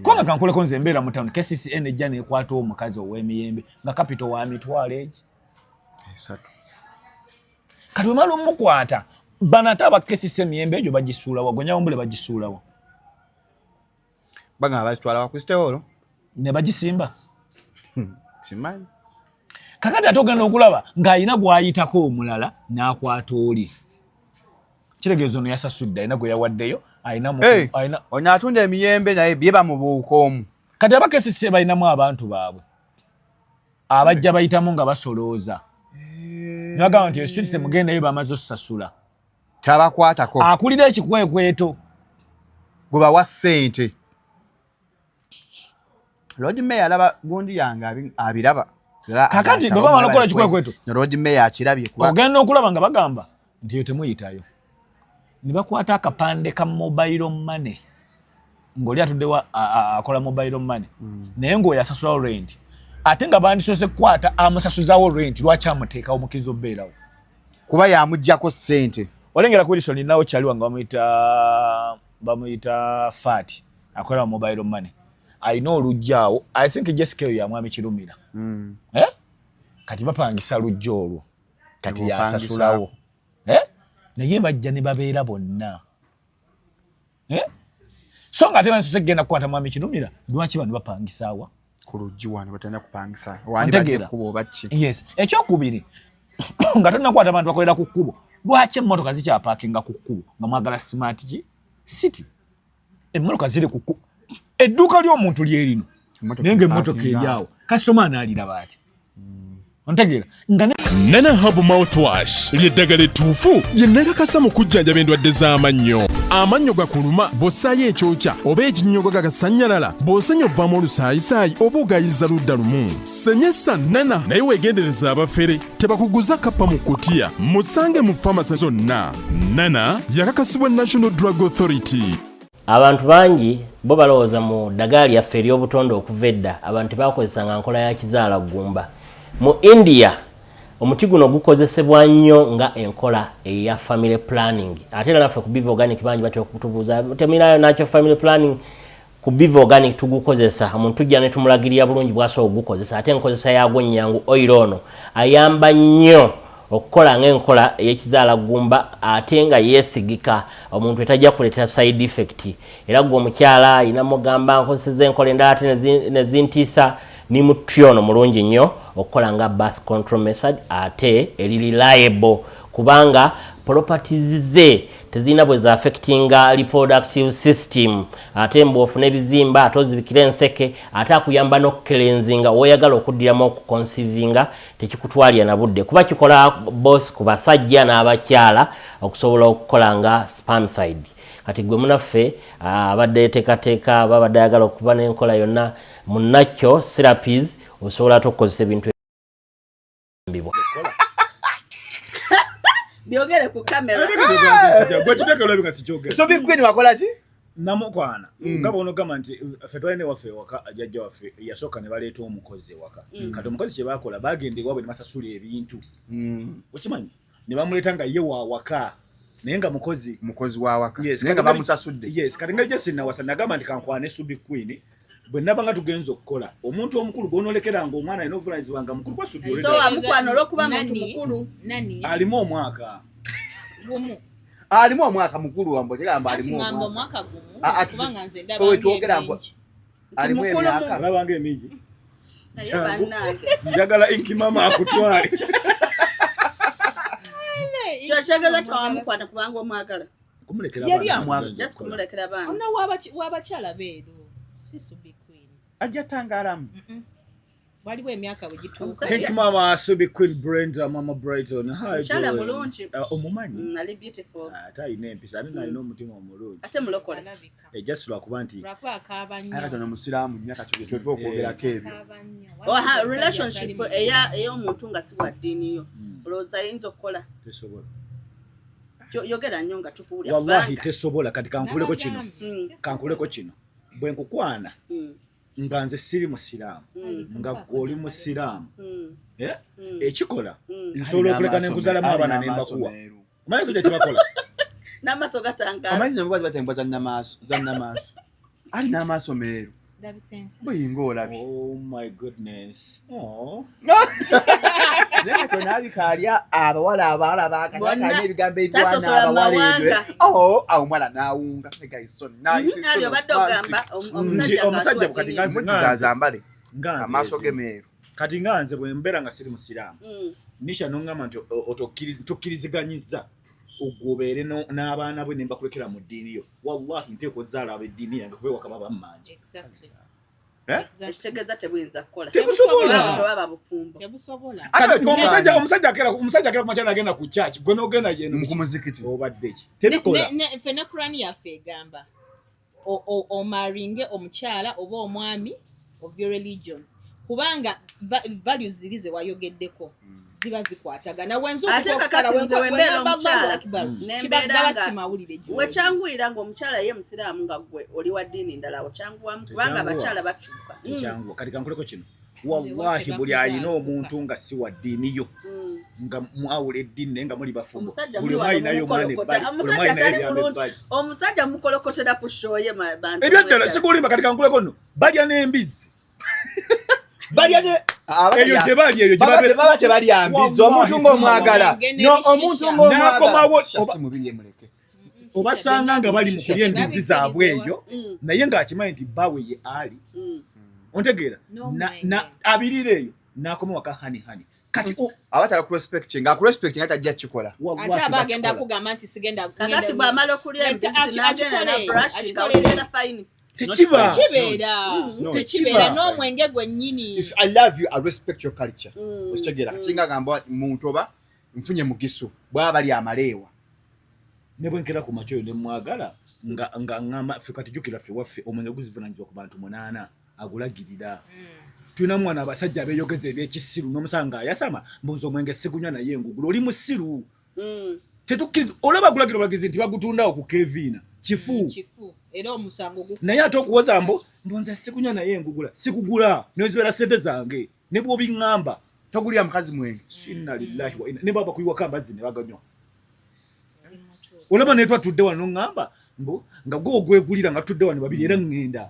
Kubanga kankuleko, nze embeera mu town, KCCA ejja nekwata omukazi ow'emiyembe nga capital wa mitwalo egi 3. Kati wemala omukwata, bano ate aba KCCA emiyembe egyo bagisuulawa? Gonyawumbule bagisuulawa? Bagamba bazitwala wa Kristewolo. Ne bagisimba. Simanyi. Kakati ate ogenda okulaba ng'alina gw'ayitako omulala n'akwata oli, kitegeeza ono yasasudde, alina gwe yawaddeyo, alina Hey, alina ono atunda emiyembe naye bye bamubuuka omu. Kati aba KCCA balinamu abantu baabwe abajja bayitamu nga basolooza, nibagamba nti eswiti temugendayo, bamaze osasula. Tabakwatako. Akulira ekikwekweto. Gwe bawa ssente. Lord Mayor alaba gundi yange, abiraba. Kakati bwe bamala okukola ekikwekweto, Lord Mayor akirabye kuba ogenda okulaba nga bagamba nti eyo temuyitayo, ne bakwata akapande ka mobile money ng'oli atuddewo akola mobile money, naye ng'oyo asasulawo rent, ate nga bandisoose kukwata amusasuzawo rent. Lwaki amuteekawo mukizo obeerawo? Kuba yamugjako ssente. Olengera ku Wilson, nawo kyali wange bamuyita Fati, akolera mobile money, alina olujja awo. I think Jessica eyo yamwami Kirumira. Eh? Kati bapangisa lujja olwo, kati yasasulawo, eh? Naye bajja ne babeera bonna, eh? So nga ate bansose kugenda kukwata mwami Kirumira, lwaki bano bapangisaawa? Ku luggi wano batenda kupangisa. Ontegeera? Wandibadde kkubo oba ki? Yes. Ekyokubiri, nga tonakwata bantu bakolera ku kkubo, lwaki emmotoka zikyapaakinga ku kkubo nga mwagala smart ki city? Emmotoka ziri ku kkubo, edduuka ly'omuntu lyerino, Emmotoka naye nga emmotoka epaakinga. eri awo, kasitoma anaaliraba ati? Ontegeera nga ne Nana Herbal Mouthwash ly'eddagala ettuufu lye nakakasa mu kujjanjaba endwadde z'amannyo. Amannyo gakuluma bw'ossaayo ekyokya oba ekinnyogo gagasannyalala, bw'osenya ovaamu olusaayisaayi oba ogayiza ludda lumu. Senyesa Nana, naye weegendereza abafere tebakuguza kappa mu kutiya. Musange mu famasi zonna. Nana yakakasibwa National Drug Authority. Abantu bangi bo balowooza mu ddagala lyaffe ery'obutonde. Okuva edda abantu tebakozesanga nkola ya kizaala ggumba. Mu India omuti guno gukozesebwa nnyo nga enkola eya family planning. Ate era naffe ku Biva Organic bangi batera okutubuuza, "Temulinayo nakyo family planning?" Ku Biva Organic tugukozesa, omuntu tujja ne tumulagirira bulungi bwasobola okugukozesa, ate enkozesa yaagwo nnyangu. Oil ono ayamba nnyo okukola ng'enkola ey'ekizaala ggumba, ate nga yeesigika, omuntu etajja kuleetera side effect. Era gwe omukyala ayina mugamba, "Nkozeseza enkola endala ate ne zintiisa," ni muti ono mulungi nnyo okukola nga birth control method, ate eri reliable kubanga properties ze tezirina bwe zaaffectinga reproductive system. Ate mbw'ofuna ebizimba, ate ozibikira enseke, ate akuyamba n'okucleansinga. Woyagala okuddiramu okuconceivinga tekikutwalira na budde, kuba kikola both ku basajja n'abakyala okusobola okukola nga spermicide. Kati gwe munaffe abadde yeteekateeka, babadde ayagala okuba n'enkola yonna munakyo therapies, osobola ate okukozesa ebintu mbibwa. Byogere ku kamera. Gwe kiteeka, olabika sikyogera. So Big Queen wakola ki? Namukwana nga bwonogamba nti ffe twalina ewaffe ewaka, jjajja waffe yasooka ne baleeta omukozi ewaka. Kati omukozi kye baakola, bagenda ewaabwe ne basasula ebintu, okimanyi, ne bamuleeta nga ye wawaka naye nga mukozi. Mukozi wa waka. Yes, naye nga kati bamusasudde. Yes, kati nga gye sinnawasa nagamba nti kankwane Subi Queen, bwe naba nga tugenza okukola omuntu omukulu gw'onoolekeranga omwana alina obuvunanyizibwa nga mukulu kwa Subi. So amukwano olw'okuba muntu Nani? mukulu. Nani? Alimu omwaka. Gumu. Alimu omwaka mukulu wambo tegamba. Anti Alimu ngamba omwaka. omwaka gumu. Ah, ah, kubanga nze so we twogera ndaba ng'emingi. Alimu mukulu emyaka. Olabanga emingi. Naye bannange. Njagala inkimama akutwale. Kyokyegeeza tewamukwata kubanga omwagala. Kumulekera Yali abaana amwagala. tugenza Just okukola. kumulekera abaana. Ono w'abakyala beeru si Subi Queen. Ajja tangaalamu. Waliwo emyaka bwe gituuka. Omusajja- Thank you, Mama Subi Queen Brenda, Mama Brighton. Hi, Mukyala doing? mulungi. Omumanyi? Ali beautiful. Ate alina empisa, ate nalina omutima omulungi. Ate mulokole. Alabika. Just lwakuba nti lwakuba akaaba nnyo. Katono musiraamu nnyo, kati twetwa okwogerako ebyo. Akaaba nnyo. Oha, relationship ey'omuntu nga si bwa ddiini yo, olowooza ayinza okukola? Tesobola. Yogera nnyo nga tukuwulira. Wallahi kubanga tesobola. Kati kankuleko kino. Kankuleko kino. Bwe nkukwana nga nze siri musiraamu, nga gwe oli musiraamu, eh? Ekikola nsobola okuleka nenkuzalamu abaana nembakuwa. Omanyi sojja kyebakola? N'amaaso gatangaala. Omanyi zino embwa zibata embwa za nnamaaso, za nnamaaso. Ali n'amaaso meeru. Ndabise ntya? Buyinga olabye. Oh my goodness. Oh. Naye kati onaabika alya abawala abawala Bonna baakanyakanya ebigambo ebirwana tasosola abawala mawanga. ebyo. Oh, awo omwana n'awunga. The guy is so nice, he's so Ali obadde romantic. ogamba Nti omusajja omusajja kati ng'asiwa nga Muddiza azambale. Nga nze Amaaso ge ezi. meeru. Kati nga nze bwe mbeera nga siri musiraamu. Mm. Nisha n'oŋŋamba nti tokkiriziganyiza ogobeere n'abaana bwe ne mbakulekera mu ddiini yo. Wallahi nteekwa ozaala ab'eddiini yange kuba ewaka baba mmanja. Exactly. Eh? Exactly. Ekitegeeza tebuyinza kukola. Tebusobola. Baba tebaba bufumbo. Tebusobola. Ate Kati wetugaana. omusajja akera ku makya n'agenda ku church gwe n'ogenda yeno Mu ku muzikiti. obadde ki? Tebikola. Ffe ne Quran yaffe egamba omaringe omukyala oba omwami of your religion, kubanga values ziri ze wayogeddeko ziba zikwatagana. Wenza Ate okuta kakati okusala, nze wembeera wengamba omukyala, Allahu Akbar, nembeera kibagaba nga si mawulire gy'oli. Wekyanguyira ng'omukyala ye musiraamu nga ggwe oli wa ddiini ndala, okyanguwamu kubanga Tekyanguwa. abakyala bakyuka. Tekyanguwa. Kati kankuleko kino. Wallahi buli alina omuntu nga si wa ddiini yo nga mwawula eddiini naye nga muli bafumbo. Omusajja Buli muli omu wano alinayo omwana mumukolokota. ebbali, buli omu Omusajja alinayo tali ebyama bulungi. ebbali. Omusajja mukolokotera ku show ye bantu. Ebyaddala mweddala. sikulimba kati kankuleko nno balya n'embizzi. Balya ne Eyo gye bali eyo gye Baba babeera. baba tebalya mbizzi. Wallahi, Omuntu ng'omwagala. Wallahi. No, omuntu ng'omwagala. N'akomawo- Shasi mubiri ye muleke. Obasanga nga bali mu kulya embizzi zaabwe eyo naye ng'akimanyi nti bbaawe ye ali. Ontegeera? N'omwenge. Abirira eyo n'akoma waka hani hani. Kati Aba tala kurespecting, akurespecting ate ajja kukikola. wallahi Ate aba agenda bakikola. kugamba nti sigenda Kakati bw'amala okulya embizzi n'agenda na brushing akikole. awogera fayini. Tekiba. Kibeera not. tekibeera Tekiba. n'omwenge gwennyini. If I love you, I respect your culture. Okitegeera? Kinga agamba muntu oba nfunye mugisu bwaba bali amaleewa. Ne bwe nkera ku makya oyo ne mwagala nga nga ŋŋamba ffe kati jjukira ffe waffe omwenge guzivunaanyizibwa ku bantu 8 agulagirira. Tulina mwana abasajja abeeyogeza ebyekisiru n'omusanga ayasama mbunze omwenge sigunywa naye ngugula oli musiru. Tetukkiriza olaba gulagira obulagizi nti bagutundawo ku keviina kifu. Kifu era omusango Naye ate okuwoza mbu mbunze sikunywa naye ngugula sikugula nezibeera sente zange ne bw'obiŋŋamba. Togulira mukazi mwenge. Inna lillahi wa inna ne baba kuyiwako amazzi ne baganywa. Olaba naye twatudde wano n'oŋŋamba mbu nga gwe ogwegulira nga tutudde wano babiri era ŋŋenda.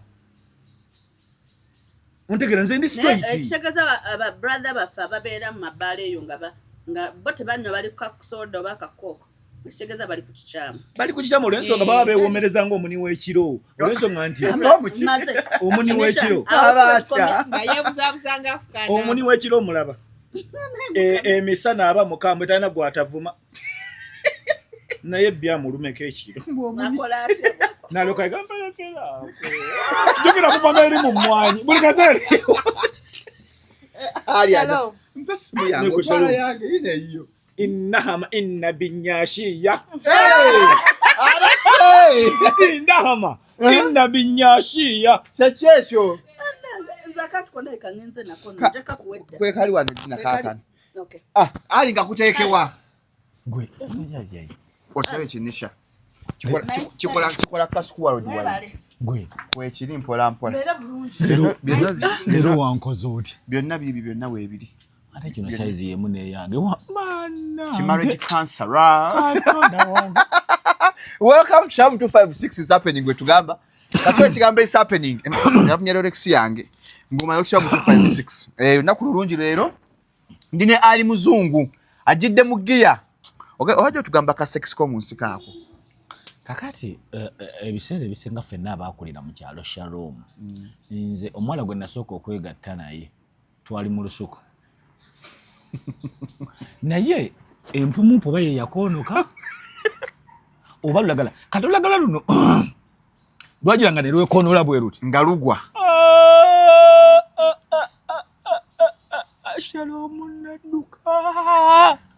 Ontegeera nze ndi Naye straight. ekitegeeza aba brother baffe ababeera mu mabaala eyo nga nga bo tebanywa bali ku kasoda oba kakooko, ekitegeeza bali ku kikyamu. Bali ku kikyamu olw'ensonga baba beewoomereza ng'omuni w'ekiro olw'ensonga nti N'omuki. Maze. Omuni w'ekiro. Aba atya? Nga yeebuzaabuza nga afukaana. Omuni w'ekiro omulaba. Emisana aba mukambwe talina gw'atavuma naye byamulumeko ekiro. Nakola atya? Nalyoka agamba lekera jjukira kuva eri mu mmwanyi buli kaseera. Ali ana. Shalom. Mpa essimu yange, Neko otwala shalom. yange, yina eyiyo. Innahama inna binyashiya. Abase! Innahama inna binyashiya. Kyeki ekyo? Nze akatuko ndabika ngenze nako njaka kuwedda. Kwekali wano dina kaakano. Okay. Ah, ali nga kuteekewa. Gwe Okiraba ekinisha. Kikola classic world wine. Mwebale. gwe Kwekiri mpola mpola. Mbeera bulungi. Leero wankoze otya? Byonna bibi byonna weebiri. Ate kino size yemu n'eyange. Mana. Kimarriage cancer. Katonda wange. Welcome to Shalom 256 is happening gwe tugamba. Kaswa ekigambo is happening. Yafunye Rolex yange. Ngoma yo Shalom 256. Lunaku lulungi leero. Ndi ne Ali Muzungu. Ajidde mu gear. Okay, owajja otugamba ka sex ko mu nsiko ako. Kakati ebiseera ebisinga ffenna abaakulira mu kyalo Shalom. Nze omuwala gwe nasooka okwegatta naye twali mu lusuku. Naye empumumpu oba ye yakoonoka oba lulagala. Kati olulagala luno lwagira nga ne lwekoonoola bwe luti. Nga lugwa. Shalom nadduka.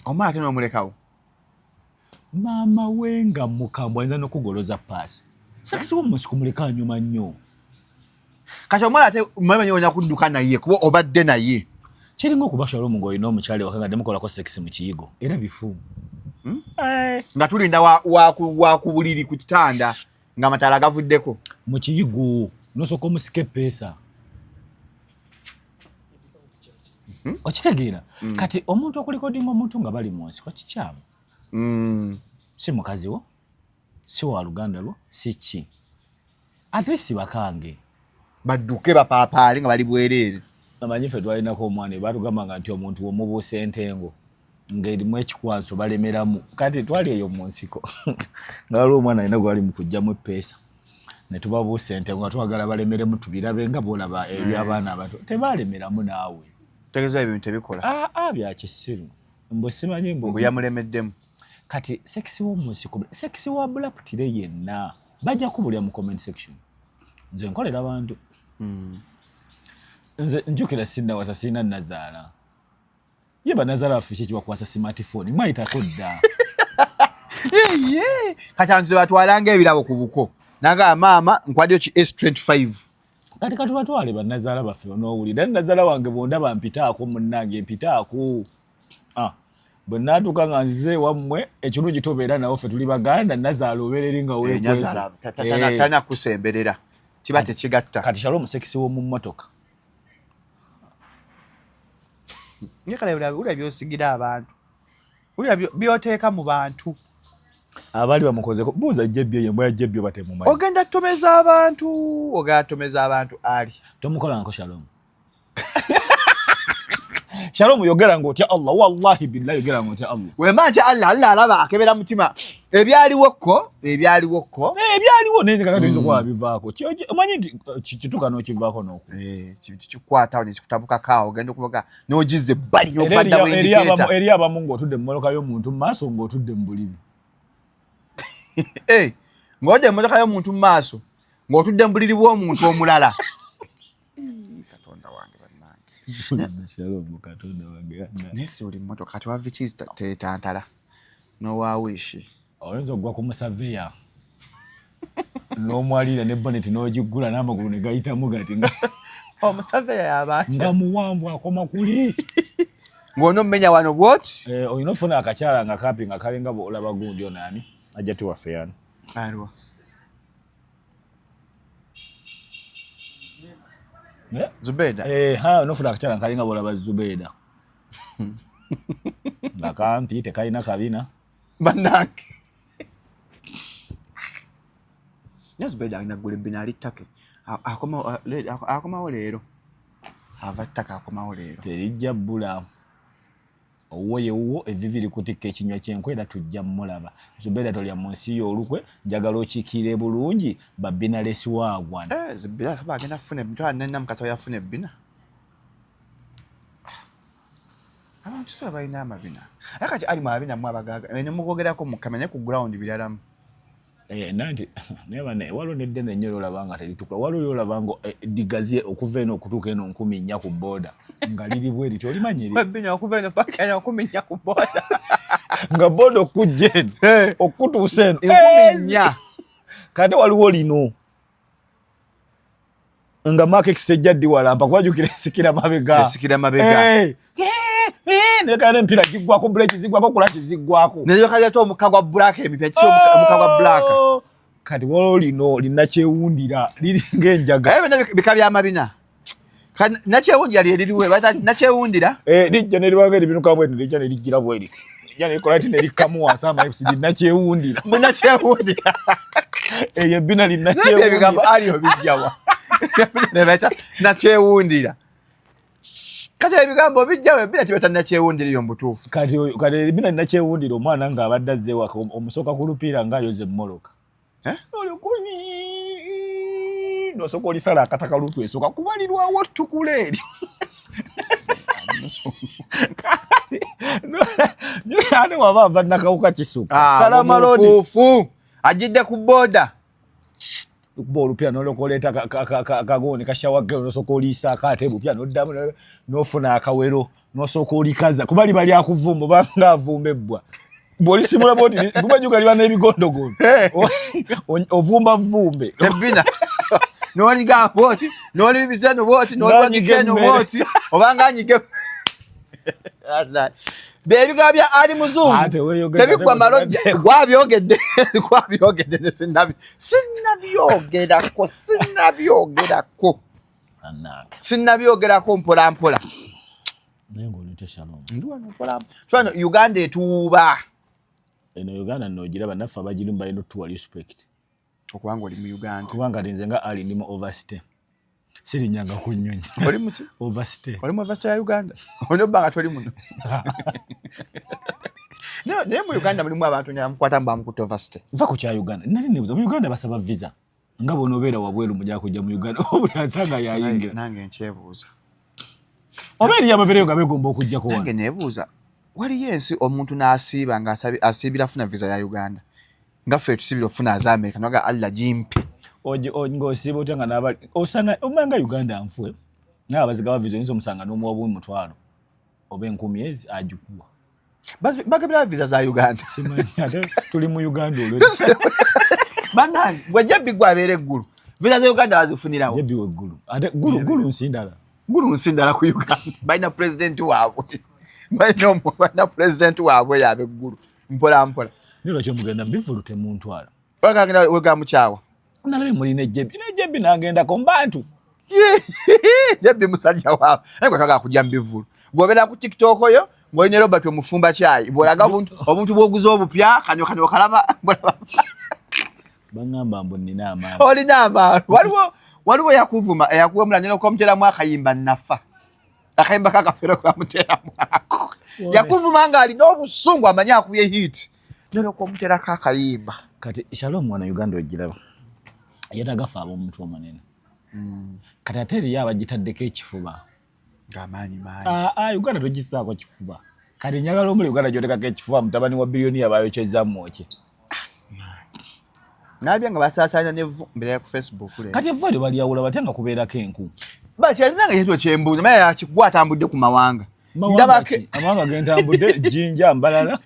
Omwana ate n'omulekawo. Maama we nga mukambwe ayinza n'okugoloza paasi. Sakisi wo mu nsiko muleka anyuma nnyo. Kati omwana ate mmanyi olina kudduka naye kuba obadde naye. Kiringa okuba Shalom ng'olina omukyala ewaka nga temukolako sex mu kiyigo era bifu. Nga tulinda wa ku buliri ku kitanda ng'amataala gavuddeko. Mu kiyigo n'osooka omusika eppeesa. Okitegeera? Kati omuntu okulikodinga omuntu nga bali mu nsiko kikyamu. Si mukazi wo, si wa luganda lwo, si ki. At least bakange. Badduke bapaapaale nga bali bwereere. Amanyi ffe twalinako omwana batugambanga nti omuntu womubuusa entengo ng'erimu ekikwanso balemeramu. Kati twali eyo mu nsiko nga waliwo omwana alina gwali mu kugyamu eppeesa ne tubabuusa entengo nga twagala balemeremu tubirabe nga bw'olaba eby'abaana abato. Tebalemeramu naawe. Tegeeza ebintu tebikola. Aa bya kisiru. Mbu simanyi mbu. Mbu yamulemeddemu. Kati sex w'omu nsiko, sex wa Black Tire yenna bajja kubulya mu comment section. Nze nkolera bantu. Nze njukira sinnawasa sirina nazaala. Ye bannazaala baffe ki ekibakwasa smartphone? Mwayitako dda. Ye, kati nze batwalanga ebirabo ku buko. Nagamba maama nkwaddeyo ki S25. Kati katubatwale bannazaala baffe onoowulira. Nazaala wange bw'ondaba mpitaako munnange mpitaako. Bwe naatuuka nga nzize wammwe ekirungi tobeera nawo ffe tuli Baganda nazaala obeera eri nga weekwesa. Talina kusemberera. Kiba tekigatta. Kati Shalom sex w'omu mmotoka. Naye kale wulira by'osigira abantu. Wulira by'oteeka mu bantu. Abaali bamukozeko buuza Jebbi eyo embwa ya Jebbi oba temumanyi. Ogenda kutomeza abantu, ogenda kutomeza abantu Ali. Tomukolangako Shalom. Shalom yogera ng'otya Allah, wallahi billahi yogera ng'otya Allah. Wemba ntya Allah, Allah alaba akebera mutima. Ebyaliwo ko, ebyaliwo ko. Ebyaliwo naye kakati oyinza okuba bivaako. Omanyi nti kituuka n'okivaako n'oku. Kikwata awo ne kikutabukako awo, ogenda okubaga n'ogizza ebbali n'obadda bw'indicator. Eri abamu ng'otudde mu mmotoka y'omuntu mu maaso ng'otudde mu buliri. Ng'odde mu mmotoka y'omuntu mu maaso ng'otudde mu buliri bw'omuntu omulala. Katonda wange bannange. Shalom Katonda wange. Naye si oli mmotoka kati wa Vichizi tetantala n'owa Wishi. Oyinza okugwa ku musaveya n'omwaliira ne bonnet n'ogiggula n'amagulu ne gayitamu gati nga Omusaveya yaba atya? Nga muwanvu akoma kuli. Ng'onommenya wano bw'oti? Olina ofuna akakyala nga kampi nga kalinga bw'olaba gundi ono ani? Ajja tuwaffe yani. Aliwa. Zubeda. Nofuna akakyala nga kalinga bw'olaba Zubeda. Nga kampi tekalina kabina. Bannange. Naye Zubeda alina ggula ebbina ali ttake. Akomawo leero. Ava ttaka akomawo leero. Terijja bbula. Owuwo ye wuwo evvivi likutikka ekinywa ky'enkwe era tujja mmulaba. Zubeda tolya mu nsi yo olukwe, njagala okiikirire bulungi babbina lesi waagwan. Zubeda asaba agenda kufuna emitwalo nena mukasa yafuna ebbina. Abantu si balina amabina. Naye kati ali mu abina mu abagaaga. Ne mugogerako mu kamera ku ground biralamu. Nanti naye bane waliwo n'eddene nnyo ly'olaba nga teritukula. Waliwo ly'olaba nga ligazie okuva eno okutuuka eno 4,000 ku booda nga liri bwe lityo. Olimanyi eri? Ebbina okuva eno paka eno 4,000 ku booda. Nga booda okujja eno, okutuusa eno. 4,000. Kati waliwo lino. Nga Mark X ejja ddiwalampa kuba jjukira esikira mabega. Esikira mabega. Naye kale emipiira giggwako, break ziggwako, clutch ziggwako. Naye kale ate omukka gwa black emipya kisi omukka gwa black. Kati waliwo lino linnakyewundira liri ng'enjaga. Naye byonna bika by'amabina. Kati nakyewundira lye liriwe, bayita nakyewundira? Lijja ne libanga eribinuka bwe lijja ne lijjira bwe liti. Lijja ne likola ti ne likkamu wansi amahips linnakyewundira. Mbu nakyewundira. Eyo ebbina linnakyewundira. Naye ebigambo ali obijjawa. Ne bayita nakyewundira. Kati ebigambo bijjawa ebbina kye bayita nakyewundira eyo mu butuufu. Kati oyo, kati ebbina linnakyewundira omwana ng'abadde azze ewaka, omusooka ku lupiira ng'ayoza emmoloka. Olwo kuli, n'osooka olisala akataka lutu esooka kubalirwawo ttukula eri. Ate waba ava Nakawuka kisuka. Salama Road. Mufuufu. Ajjidde ku booda. Okuba olupiira n'olyoka oleeta kagooni ka shower gel n'osooka oliisaako ate bupya n'oddamu n'ofuna akawero n'osooka olikaza kuba liba lyakuvumba oba ng'avumba ebbwa. Bw'olisimula bw'oti kuba jjuka liba n'ebigondogondo. Ovumba vvumbe. Ebbina. N'oliga bw'oti, n'olibiza eno bw'oti, n'oliwanika eno bw'oti, oba ng'anyiga Bye bigambo bya Ali Muzungu. Ate weeyogedde Tebiggwa ate malojja. bwe Gwabyogedde, gwabyogedde ne sinnabyogerako, sinnabyogerako. Bannange. Sinnabyogerako mpola mpola. Naye ng'olete Shalom. Ndi wano mpola mpola. Twano Uganda etuwuuba. Eno Uganda nno ogiraba naffe abagirimu balina otuwa respect. Okubanga oli mu Uganda. Kubanga nze nga Ali ndi mu overstay. Sirinyanga ku nnyonyi. Oli muki? Overstay. Oli mu overstay ya Uganda? Olina obba nga toli muno. Naye mu Uganda mulimu abantu nyamukwata mbu bamukutte overstay. Nva ku kya Uganda. Nali nebuuza mu Uganda basaba visa. Nga bw'onoobeera wabweru mujja kujja mu Uganda buli asanga yayingira. Nange nkyebuuza. Oba eriyo ababeereyo nga beegomba okujjako wano. Nange neebuuza waliyo ensi omuntu n'asiiba nga asiibira afuna visa ya Uganda nga ffe tusibira ofuna aza Amerika naga Allah gimpe. Ng'osiiba otya nga n'abali osanga omanga Uganda nfue naye abazigaba visa oyinza omusanga n'omuwa buwi 5,000 oba 10,000 ezi agikuwa. Bagabira visa za Uganda. Simanyi ate tuli mu Uganda olwo. Bannange gwe Jebbi gwe abeera eggulu visa za Uganda bazifunirawo. Jebbi weggulu ate gulu nsi ndala. Gulu nsi ndala ku Uganda. Balina pulezidenti waabwe. Balina pulezidenti waabwe yaaba eggulu mpola mpola. Naye lwaki omugenda bivulu temuntwala? Wagenda wega mukyawa. Nalabye muli ne Jebbi. Ne Jebbi n'agendako mu bantu. Jebbi musajja waabwe. Naye gwe twagala kujja mu bivulu. Gw'obeera ku TikTok yo ng'olina Robert omufumba kyayi. Bw'olaga obuntu bw'oguze obupya kanyo kanyo kalaba. Bangamba mbu nnina amaalo. Olina amaalo. Waliwo yakuvuma eyakuwemula nyina okumuteramu akayimba nafa. Akayimba kakafeero kamuteramu ako. Yakuvuma ng'alina obusungu amanyi akubye hit. Nyina okumuterako akayimba. Kati Shalom wana Uganda ogiraba. Yeetaaga ffe ab'omuntu omunene. Kati ate eriyo abagitaddeko ekifuba. Ng'amaanyi mangi. Uganda togissaako kifuba. Kati njagala omuli Uganda gy'oteekako ekifuba mutabani wa biliyoni abayokyezza mwokye. Nabye nga basaasaanya n'evvu mbeera ku Facebook leero. Kati evvu eryo balyawula batya nga kubeerako enku? Bakyalina nga yetwa kyembuuza naye yakigwa atambudde ku mawanga. Amawanga ge ntambudde Jinja Mbalala.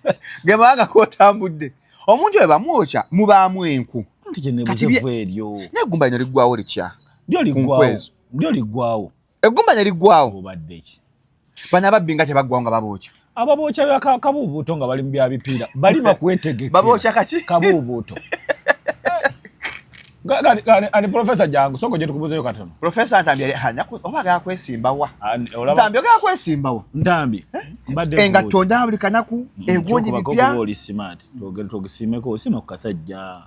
Ge mawanga k'otambudde. Omuntu oyo bamwokya mubaamu enku. Nti kye neebuuza evvu eryo. Naye eggumba lino liggwawo litya? Lyo liggwawo. Lyo liggwawo. Eggumba ne liggwawo. Obadde ki? Bano ababbi nga tebaggwawo nga babookya. Ababookya kabuubuuto nga bali mu bya bipiira. Bali bakwetegekera. Babookya kaki? Kabuubuuto. Ani Professor jangu soko je tukubuzeyo katono. Professor Ntambi oba agala kwesimbawa. Ntambi ogala kwesimbawa. Ntambi. Mbadde engatto ndaba buli kanaku egundi bipya. Oli smart. Twogere tukusimeko osima ku kasajja.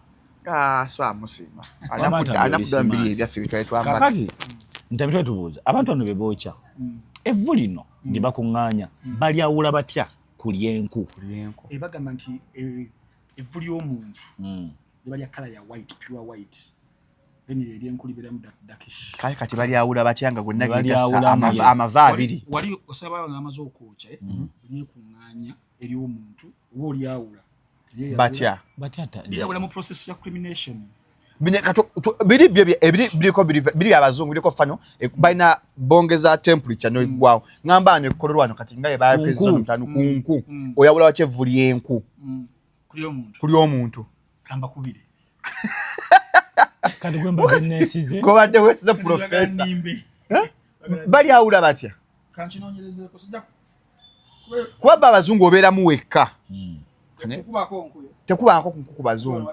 So amusiima. Anakudda mbiri ebyaffe bitwale twambala. Kakati Ntambi twetubuuza abantu bano be bookya. Evvu lino lye bakuŋŋaanya balyawula batya ku lyenku? Bagamba nti evvu ly'omuntu liba lya color ya white, pure white. Then eryenku libeeramu darkish. Kale kati balyawula batya nga gonna gegasa amava abiri? Wali osaba nga amaze okwokya lyekuŋŋaanya ery'omuntu oba olyawula. Batya? Lyawula mu process ya crimination. Biri byo biriko biri abazungu biriko fano balina bongeza temperature n'eggwawo. Ngamba ano ekkolero wano kati nga yebayokezza omutano ku nku. Oyawula watya evvu ly'enku? Kuli omuntu. Kamba kubiri. Kati gwe mbadde neesize. Gwe weesize Professor. Balyawula batya? Kankinoonyerezeeko sijja kuba bo abazungu obeeramu wekka. Tekubaako nku. Tekubaako nku ku bazungu.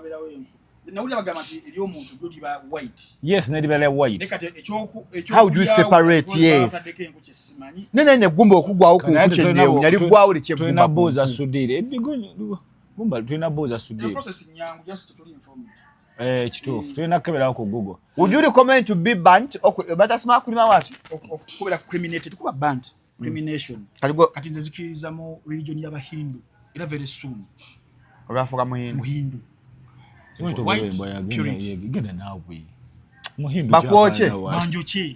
Nawulira bagamba nti ery'omuntu lyo liba white. Yes, ne liba lya white. How do you separate? Yes. Nene neggumba okuggwawo ku nku kyenneewunya liggwawo litya eggumba? Tulina buuza Sudhir. Gumba tulina buuza Sudhir. Process nnyangu, just tuli informed. Kituufu. Tulina kukeberawo ku Google. Would you recommend to be burnt? Batasima kulima wati? Okubeera criminated, kuba burnt. Crimination. Kati nze nzikiriza mu religion y'Abahindu. Era very soon. Obafuka Muhindu. Muhindu. White purity. Genda naawe. Muhindu bakwokye. Banjokye.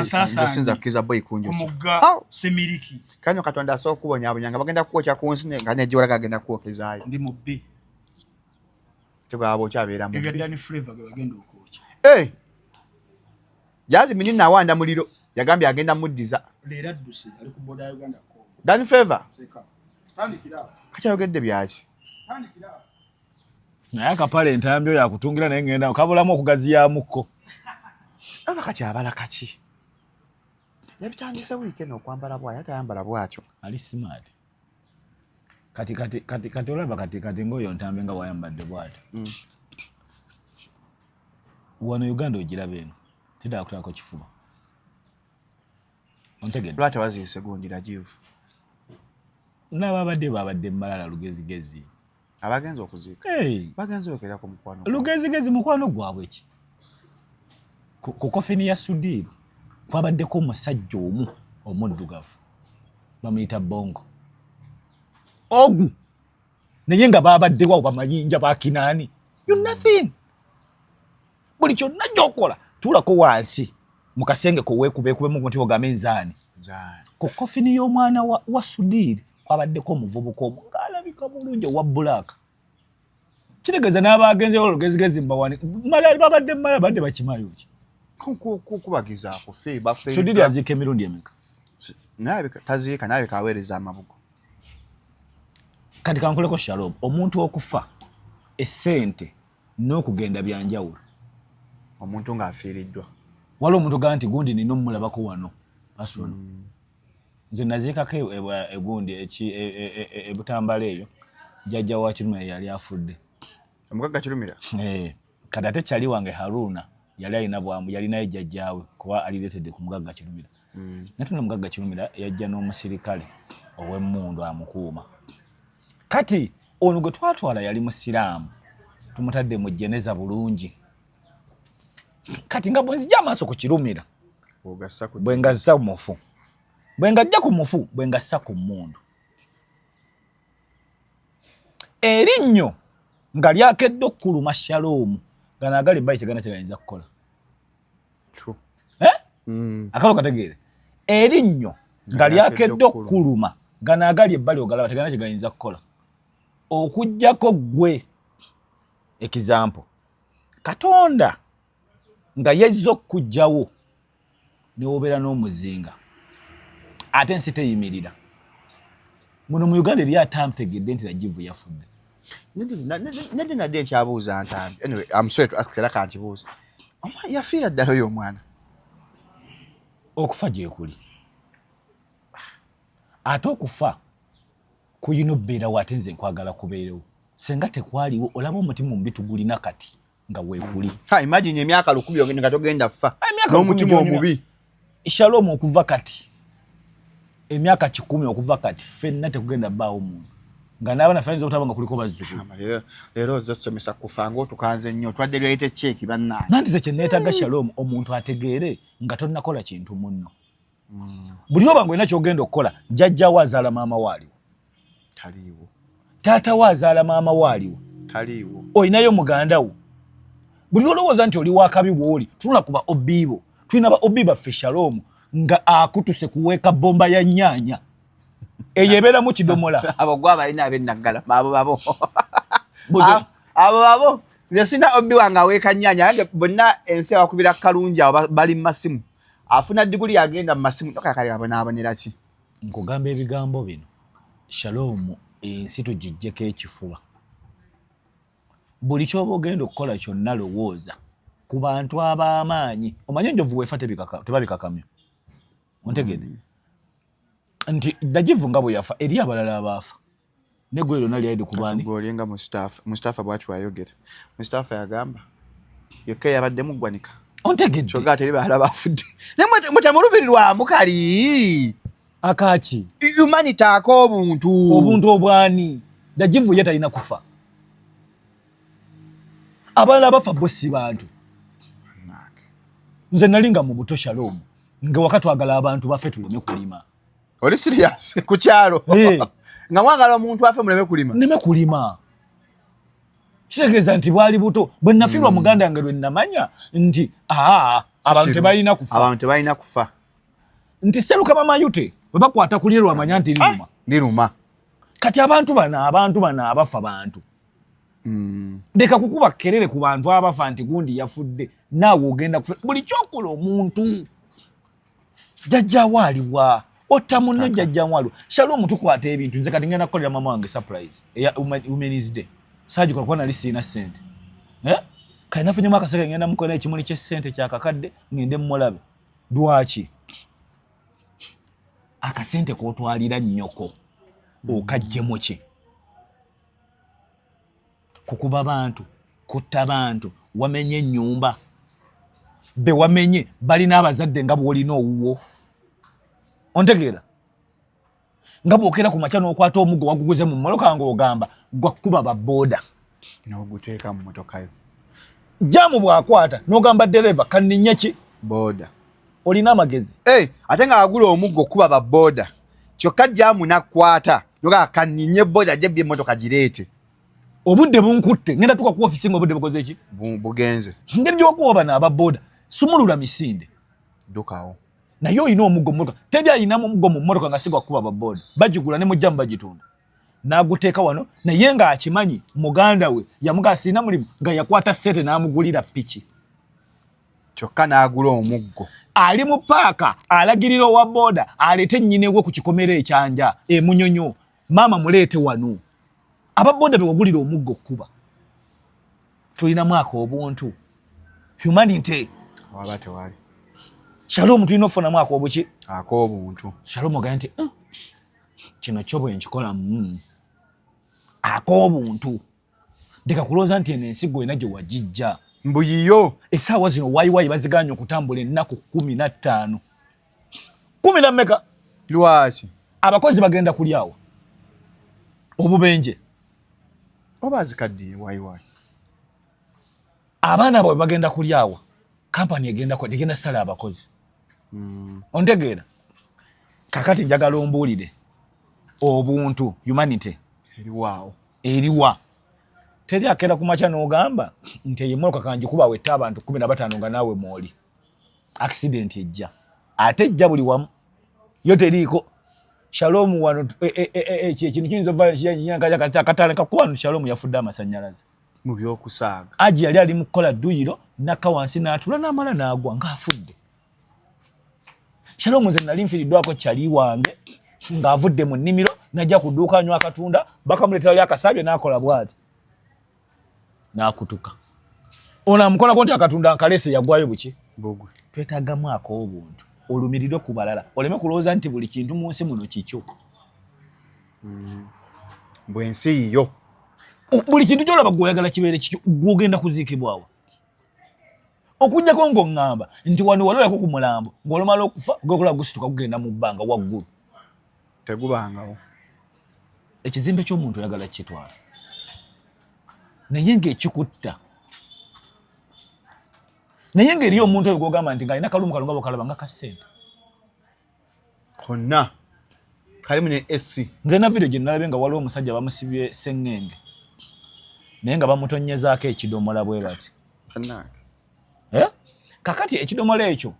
Nze sinza kukkiriza boyi kunjokya. Omugga Semiriki. Kano Katonda asobola okubonyaabonya nga bagenda kukwokya ku nsi nga ne gy'olaga agenda kukwokezaayo. Ndi mubbi. Tegwaba okyabeera mubbi. Ebya Danny Flavor ge bagenda okwokya. Jazi Minini awanda muliro yagambye agenda muddiza. Leero adduse ali ku boda ya Uganda Congo. Danny Flavor. Tandikira. Kati ayogedde byaki? Tandikira. Naye akapale entambi oyo akutungira naye ngenda kabulamu okugaziyamukko. Aba kati abala kaki? Yabitandise wiiki eno okwambala bw'ayo atayambala bw'atyo. Ali smart. Kati kati kati kati olaba kati kati ng'oyo ntambi nga wayambadde bw'atyo. Wano Uganda ogiraba eno. Tedda kutaako kifuba. Ontegedde. Lwaki waziise gundi Rajiv? N'ababadde babadde Mbalala lugezigezi. Abagenze okuziika. Bagenze okwera ku mukwano. Lugezigezi mukwano gwabwe ki? Ku coffin ya Sudiru kwabaddeko omusajja omu omuddugavu, bamuyita Bongo ogu, naye nga babaddewo bamayinja bakinaani. You nothing. Buli kyonna gyokola, tuulako wansi mu kasenge koweekubekubemu nti ogambe nzaani. Ku coffin y'omwana wa Sudiiri kwabaddeko omuvubuka omu ng'alabika bulungi owa black. Kitegeeza n'abagenzeyo olugezigezi mbawani mala babadde mala badde bakimayo ki. Kubagizaako fe bafe. Sudiiri aziika emirundi emeka? Taziika, nabika aweereza amabugo. Kati kankuleko, Shalom, omuntu okufa, essente n'okugenda byanjawulo. Omuntu ng'afiiriddwa. Waliwo omuntu gaa nti gundi nina omulabako wano basono. Nze naziikako egundi ebutambala eyo, jjajja wa Kirumira yali afudde. Omugagga Kirumira? Eh, kati ate kyali wange Haruna yali alina bwamu, yalinayo jjajjaawe kuba aliretedde ku mugagga Kirumira. Naye tuna omugagga Kirumira yajja n'omusirikale ow'emmundu amukuuma. Kati ono gwe twatwala yali musiraamu, tumutadde mu jeneza bulungi. Kati nga bwe nzija amaaso ku Kirumira, bwe ngazza mufu, bwe ngajja ku mufu, bwe ngassa ku mmundu, erinnyo nga lyakedde okukuluma, Shaloomu, gano agali ebbali tegana kyegayinza kukola. Eh? Akalo kategeere, erinnyo nga lyakedde okukuluma, gano agali ebbali ogalaba tegana kyegayinza kukola okugjako ggwe. Example, Katonda nga yezza okukugjawo newobeera n'omuzinga ate ensi teyimirira. Muno mu Uganda eri atamtegedde nti Rajivu yafudde. Nedde nadde nkyabuuza Ntambi. Anyway, I'm sorry to ask, era kankibuuza, yafiira ddala oyo omwana? Okufa gyekuli, ate okufa kuyina obbeerawo, ate nze nkwagala kubeerewo. Senga tekwaliwo, olaba omutima omubi tugulina kati nga weekuli. Imagine emyaka 1000 ogenda nga togenda fa n'omutima omubi. Shalom, okuva kati emyaka 100 okuva kati, ffenna tekugenda bbaawo muntu nga n'abaana ffe ayinza obutaba nga kuliko bazzukulu. Leero ozza osomesa kufa ng'otukanze nnyo, twadde reality check, bannange. Nanti ze kye neetaaga, Shalom, omuntu ategeere nga tonnakola kintu munno. Buli oba nga olina kyogenda okukola, jjajjawo azaala maama waaliwo? Taliiwo. Taata wo azaala maama waaliwo? Taliiwo. Olinayo muganda wo? Buli lwolowooza nti oli wakabi wooli, tunula ku ba OB bo. Tulina ba OB baffe, Shalom, nga akutuse kuweeka bomba ya nnyaanya eyo ebeeramu kidomola. Abo gwe abalina ab'ennaggala, abo babo, abo babo. Nze sina OB wange aweeka nnyaanya. Yange bonna ensi abakubira kalungi, abo bali mu masimu. Afuna diguli agenda mu masimu, nokakale abonaabonera ki? Nkugamba ebigambo bino, Shalom, ensi tugijjeko ekifuba. Buli kyoba ogenda okukola kyonna, lowooza ku bantu ab'amaanyi. Omanye enjovu weefa tebabikakamyo. Ontegede nti Dagivu nga bwe yafa, eri abalala abaafa negwe lyonna lyayide ku baani? Olinga Mustafa. Mustafa bwati wayogera. Mustafa yagamba yokka yabadde mu ggwanika. Ontegedde? Kyokka teri balala bafudde, naye mwe temulubirirwamu kali. Akaki? Humanity, ak'obuntu. Obuntu obwani? Dagivu ye talina kufa, abalala bafa bo si bantu? Nze nali nga mu buto, Shalom, nga waka twagala abantu bafe tuleme kulima. Oli serious? Ku kyalo? Eh. Nga mwagala omuntu afe muleme kulima? Neme kulima. Kitegeeza nti bwali buto bwe nafiirwa muganda wange lwe namanya nti aa, abantu tebalina kufa. Abantu tebalina kufa. Nti Serukama Mayute bwe bakwata kulye lwamanya nti liruma. Liruma. Kati abantu bano abafa bantu. Leka kukuba kerere ku bantu abafa nti gundi yafudde, naawe ogenda kufa. Buli kyokola, omuntu jjajjaawo aliwa? Otta munno, jjajjaawo aliwa? Shalom, tukwata ebintu. Nze kati ngenda kukolera mama wange surprise eya Women's Day. Saagikola kuba nali siina ssente. Eh? Kati nafunyemu akaseke, ngenda mukolera ekimuli ky'essente kyakakadde, ngende mumulabe. Lwaki akasente k'otwalira nnyoko okaggyemu ki? Kukuba bantu, kutta bantu, wamenye ennyumba, be wamenye balina abazadde nga bw'olina owuwo. Ontegeera? Nga bw'okeera ku makya n'okwata omuggo waguguze mu mmotoka ng'ogamba gwakkuba babooda. N'oguteeka mu motokayo. Jaamu bw'akwata n'ogamba dereva kanninye ki boda. Olina amagezi. Hey, ate nga agula omuggo kuba ba boda kyokka jaamu nakwata nogaa kanninye boda jebbi emmotoka gireete. Obudde bunkutte, ngenda tuka ku ofisi nga obudde bukoze ki, bugenze. Ngeri gy'okuwa bano aba boda sumulula misinde ddukawo. Naye olina omuggo mu mmotoka, teri alina omuggo mu mmotoka nga sigwa kukuba ba boda, bagigula ne mujjamu bagitunda n'aguteeka wano, naye ng'akimanyi muganda we yamugaa sirina mulimu, nga yakwata ssente n'amugulira piki kyokka n'agula omuggo. Ali mu paaka alagirira owa boda aleete nnyine we ku kikomera ekyanja emunyonyo, maama muleete wano. Aba boda bewagulira omuggo kkuba, tulinamu ako obuntu, humanity. Waba tewali. Shalom, tulina okufunamu ako obuki, ak'obuntu. Shalom ogaye nti kino kyo bwe nkikola ak'obuntu, ndeka kulowooza nti eno ensi gwena gye wagijja mbuyiyo. Essaawa zino wayiwayi baziganye okutambula ennaku 15, kumi na mmeka? Lwaki? Abakozi bagenda kulyawa obubenje. Oba azikaddiye wayiwayi. Abaana baabwe bagenda kulyawa, kampani egenda egenda sala abakozi. Ontegeera? Kakati njagala ombuulire obuntu, humanity eriwaawo eriwa? Teri akeera ku makya n'ogamba nti eyo emmotoka kanjikuba wetta abantu 15 nga naawe mwoli. Accident ejja, ate ejja buli wamu, yo teriiko. Shalom wano ekintu kiyinza ova kakuba wano. Shalom yafudde amasannyalaze mu byokusaaga. Aji yali ali mu kukola dduyiro, nakka wansi n'atula n'amala n'agwa ng'afudde. Shalom, nze nali nfiiriddwako kyali wange ng'avudde mu nnimiro najja ku dduuka anywa akatunda, bakamuleetera ali akasaabye n'akola bw'ati n'akutuka. Ono amukolako nti akatunda nkalese, yagwayo buki bugwe. Twetaagamu ak'obuntu, olumirirwe ku balala, oleme kulowooza nti buli kintu mu nsi muno kikyo. Bwensi yiyo. Buli kintu kyolaba gwe oyagala kibeere kikyo, gwogenda kuziikibwawa? Okujjako ng'oŋŋamba nti wano walolako ku mulambo ng'olumala okufa gwekola gusituka gugenda mu bbanga waggulu. Tegubangawo. Ekizimbe ky'omuntu oyagala kukitwala, naye ng'ekikutta, naye ng'eri omuntu oyo gwogamba nti ng'alina kalungu kano nga bwekalaba nga kasente konna kalimu ne AC. Nze na video gye nalabye nga waliwo omusajja bamusibye seŋŋenge naye nga bamutonyezaako ekidomola bwe bati. Bannange. Eh? Kakati ekidomola ekyo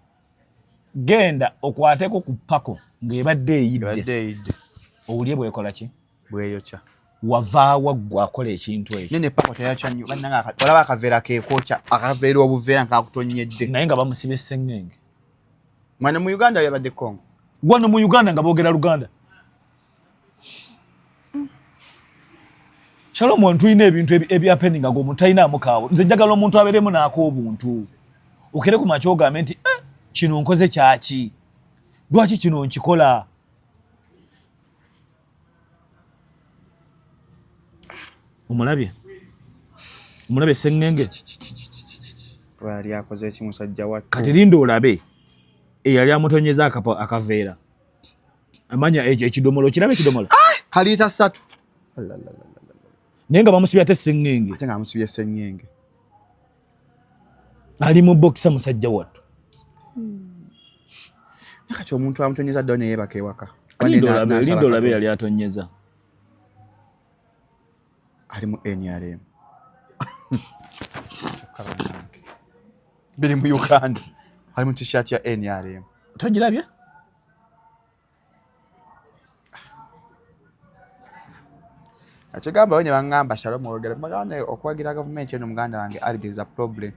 genda okwateko ku pako ng'ebadde eyidde, ebadde eyidde, owulye bwekola ki, bweyokya. Wavaawa ggwe akola ekintu ekyo? Nene pako teyakya nnyo bannange, olaba akaveera kekwokya, akaveera obuveera nkakutonyedde. Naye nga bamusibye seŋŋenge. Mwana mu Uganda yabadde Congo? Wano mu Uganda nga boogera Luganda. Shalom, wano tulina ebintu ebyapeninga nga omuntu talinaamu kaawo. Nze njagala omuntu abeeremu n'ak'obuntu, okere ku makya ogambe nti kino nkoze kyaki, lwaki kino nkikola? Omulabye, omulabye seŋŋenge. Yali akoze eki musajja wattu? Kati linda olabe eyali amutonyeza akaveera, amanya ekyo ekidomola, okiraba ekidomola? Kaliita 3. Naye nga bamusibye ate seŋŋenge. Ate nga amusibye seŋŋenge. Ali mu bokisa musajja wattu. Naye kati omuntu amutonyeza ddawo neyeebaka ewaka. Linda olabe, linda olabe yali atonyeza. Ali mu NRM. Kyokka bannange, biri mu Uganda, ali mu t-shirt ya NRM. Togirabye? Akigamba we ne baŋŋamba, Shalom oyogera muganda okuwagira gavumenti eno, muganda wange ali, there is a problem.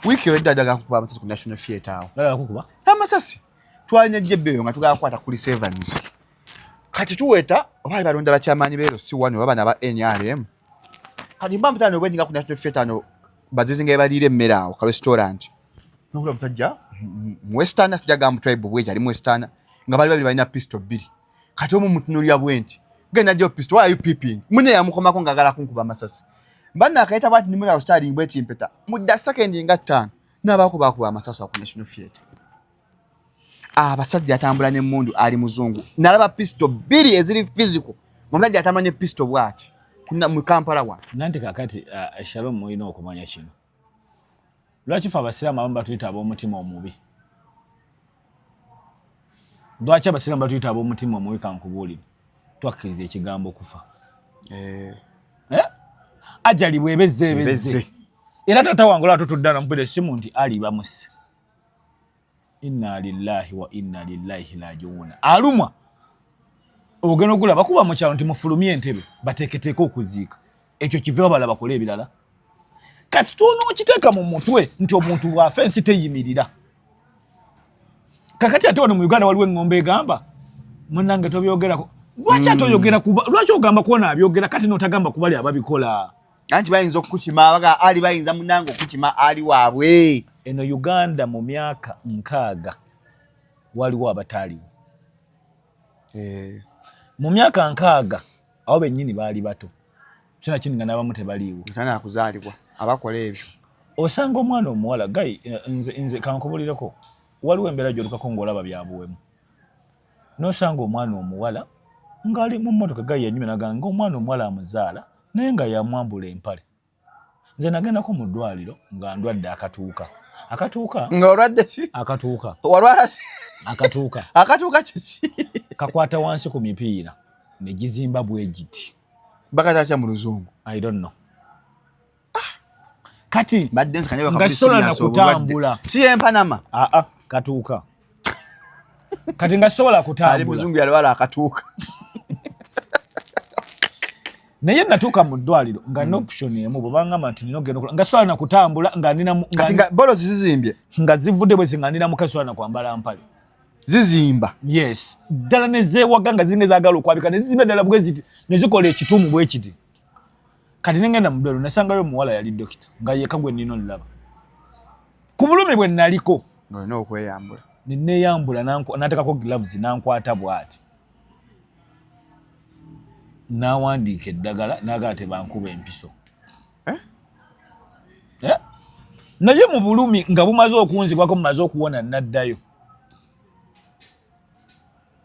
Wiiki ewedde ajja kukuba amasasi ku National Theatre awo. Balaba kukuba amasasi. Twalina jjebbe eyo nga tugakwata kuli sevens. Kati tuweta oba ali balonda bakyamaanyi beero si wano oba bano aba NRM. Kati mba mutano obwenyiga ku National Theatre ano bazizi nga ebaliira emmere awo ka restaurant, nokula musajja mu western, sijja gamba tribe bweki, ali mu western nga bali babiri balina pistol bbiri. Kati omu mutunulira bwe nti genda gyo pistol, why are you peeping? Munne yamukomako ng'agala kunkuba amasasi. Mbanna akayita bwati nimula starting bweti mpeta mudda second nga 5 n'abaako bakuba amasasi ku National Theatre. Abasajja atambula n'emmundu, ali muzungu, nalaba pistol bbiri eziri physical, omusajja atambula ne pistol bwati mu Kampala wano. Nanti kakati, Shalom, mulina okumanya kino. Lwaki fe abasiraamu abamu batuyita ab'omutima omubi? Lwaki abasiraamu batuyita ab'omutima omubi? Kankubuulire, twakkiriza ekigambo okufa. Eh. Eh? Ajali bwebezze ebezze. Era taata wange olwa tutudda namupira essimu nti Ali bamusse. Inna lillahi wa inna lillahi rajiuna. Alumwa ogenda ogula bakuba mu kyalo nti mufulumye entebe bateeketeeke okuziika, ekyo kiveewo balala bakole ebirala. Kasita onookiteeka mu mutwe nti omuntu bw'afa ensi teyimirira. Kakati ate wano mu Uganda waliwo eŋŋombe egamba munnange tobyogerako. Lwaki ate oyogera kuba, lwaki ogamba kwona abyogera kati n'otagamba kubali ababikola? Anti bayinza okukukima, baga Ali bayinza munnange okukima Ali waabwe. Eno Uganda mu myaka 60 waliwo abataaliwo. Eh. Mu myaka 60 abo bennyini baali bato, sina kindi nga n'abamu tebaliiwo. Tana kuzaalibwa abakola ebyo. Osanga omwana omuwala gayi, nze kankubulireko, waliwo embeera gy'olukako ng'olaba bya buwemu. N'osanga omwana omuwala ng'ali mu mmotoka, gayi yanyumya n'agamba ng'omwana omuwala amuzaala naye nga yamwambula empale. Nze nagendako mu ddwaliro nga ndwadde akatuuka. Akatuuka? Nga olwadde ki? Akatuuka. Walwala ki? Akatuuka. Akatuuka kiki? Kakwata wansi ku mipiira ne gizimba bwe giti. Bakata mu luzungu? I don't know. Kati Badde nsikanya nga sola na kutambula. Si empanama? Aa, katuuka. Kati nga sobola kutambula. Ali muzungu yalwala akatuuka. Naye natuuka mu ddwaliro nga nina option emu, bwe bangamba nti nina okugenda okola, nga sobola na kutambula, nga nina mu- Kati nga bolo zizimbye? Nga zivudde bwezi, nga nina mukazi, sobola na kwambala mpale. Zizimba? Yes, ddala ne zeewaga nga zirina ezaagala okwabika ne zizimba ddala bwe ziti ne zikola ekituumu bwe kiti. Kati ne ngenda mu ddwaliro, nasangayo omuwala yali dokita nga yekka gwe nnina olulaba ku bulumi bwe naliko. Ng'olina okweyambula. Ne neeyambula, n'ateekako gloves n'ankwata bw'ati n'awandiika eddagala n'agala tebankuba empiso. Eh? Eh? Naye mu bulumi nga bumaze okunzibwako, mumaze okuwona, naddayo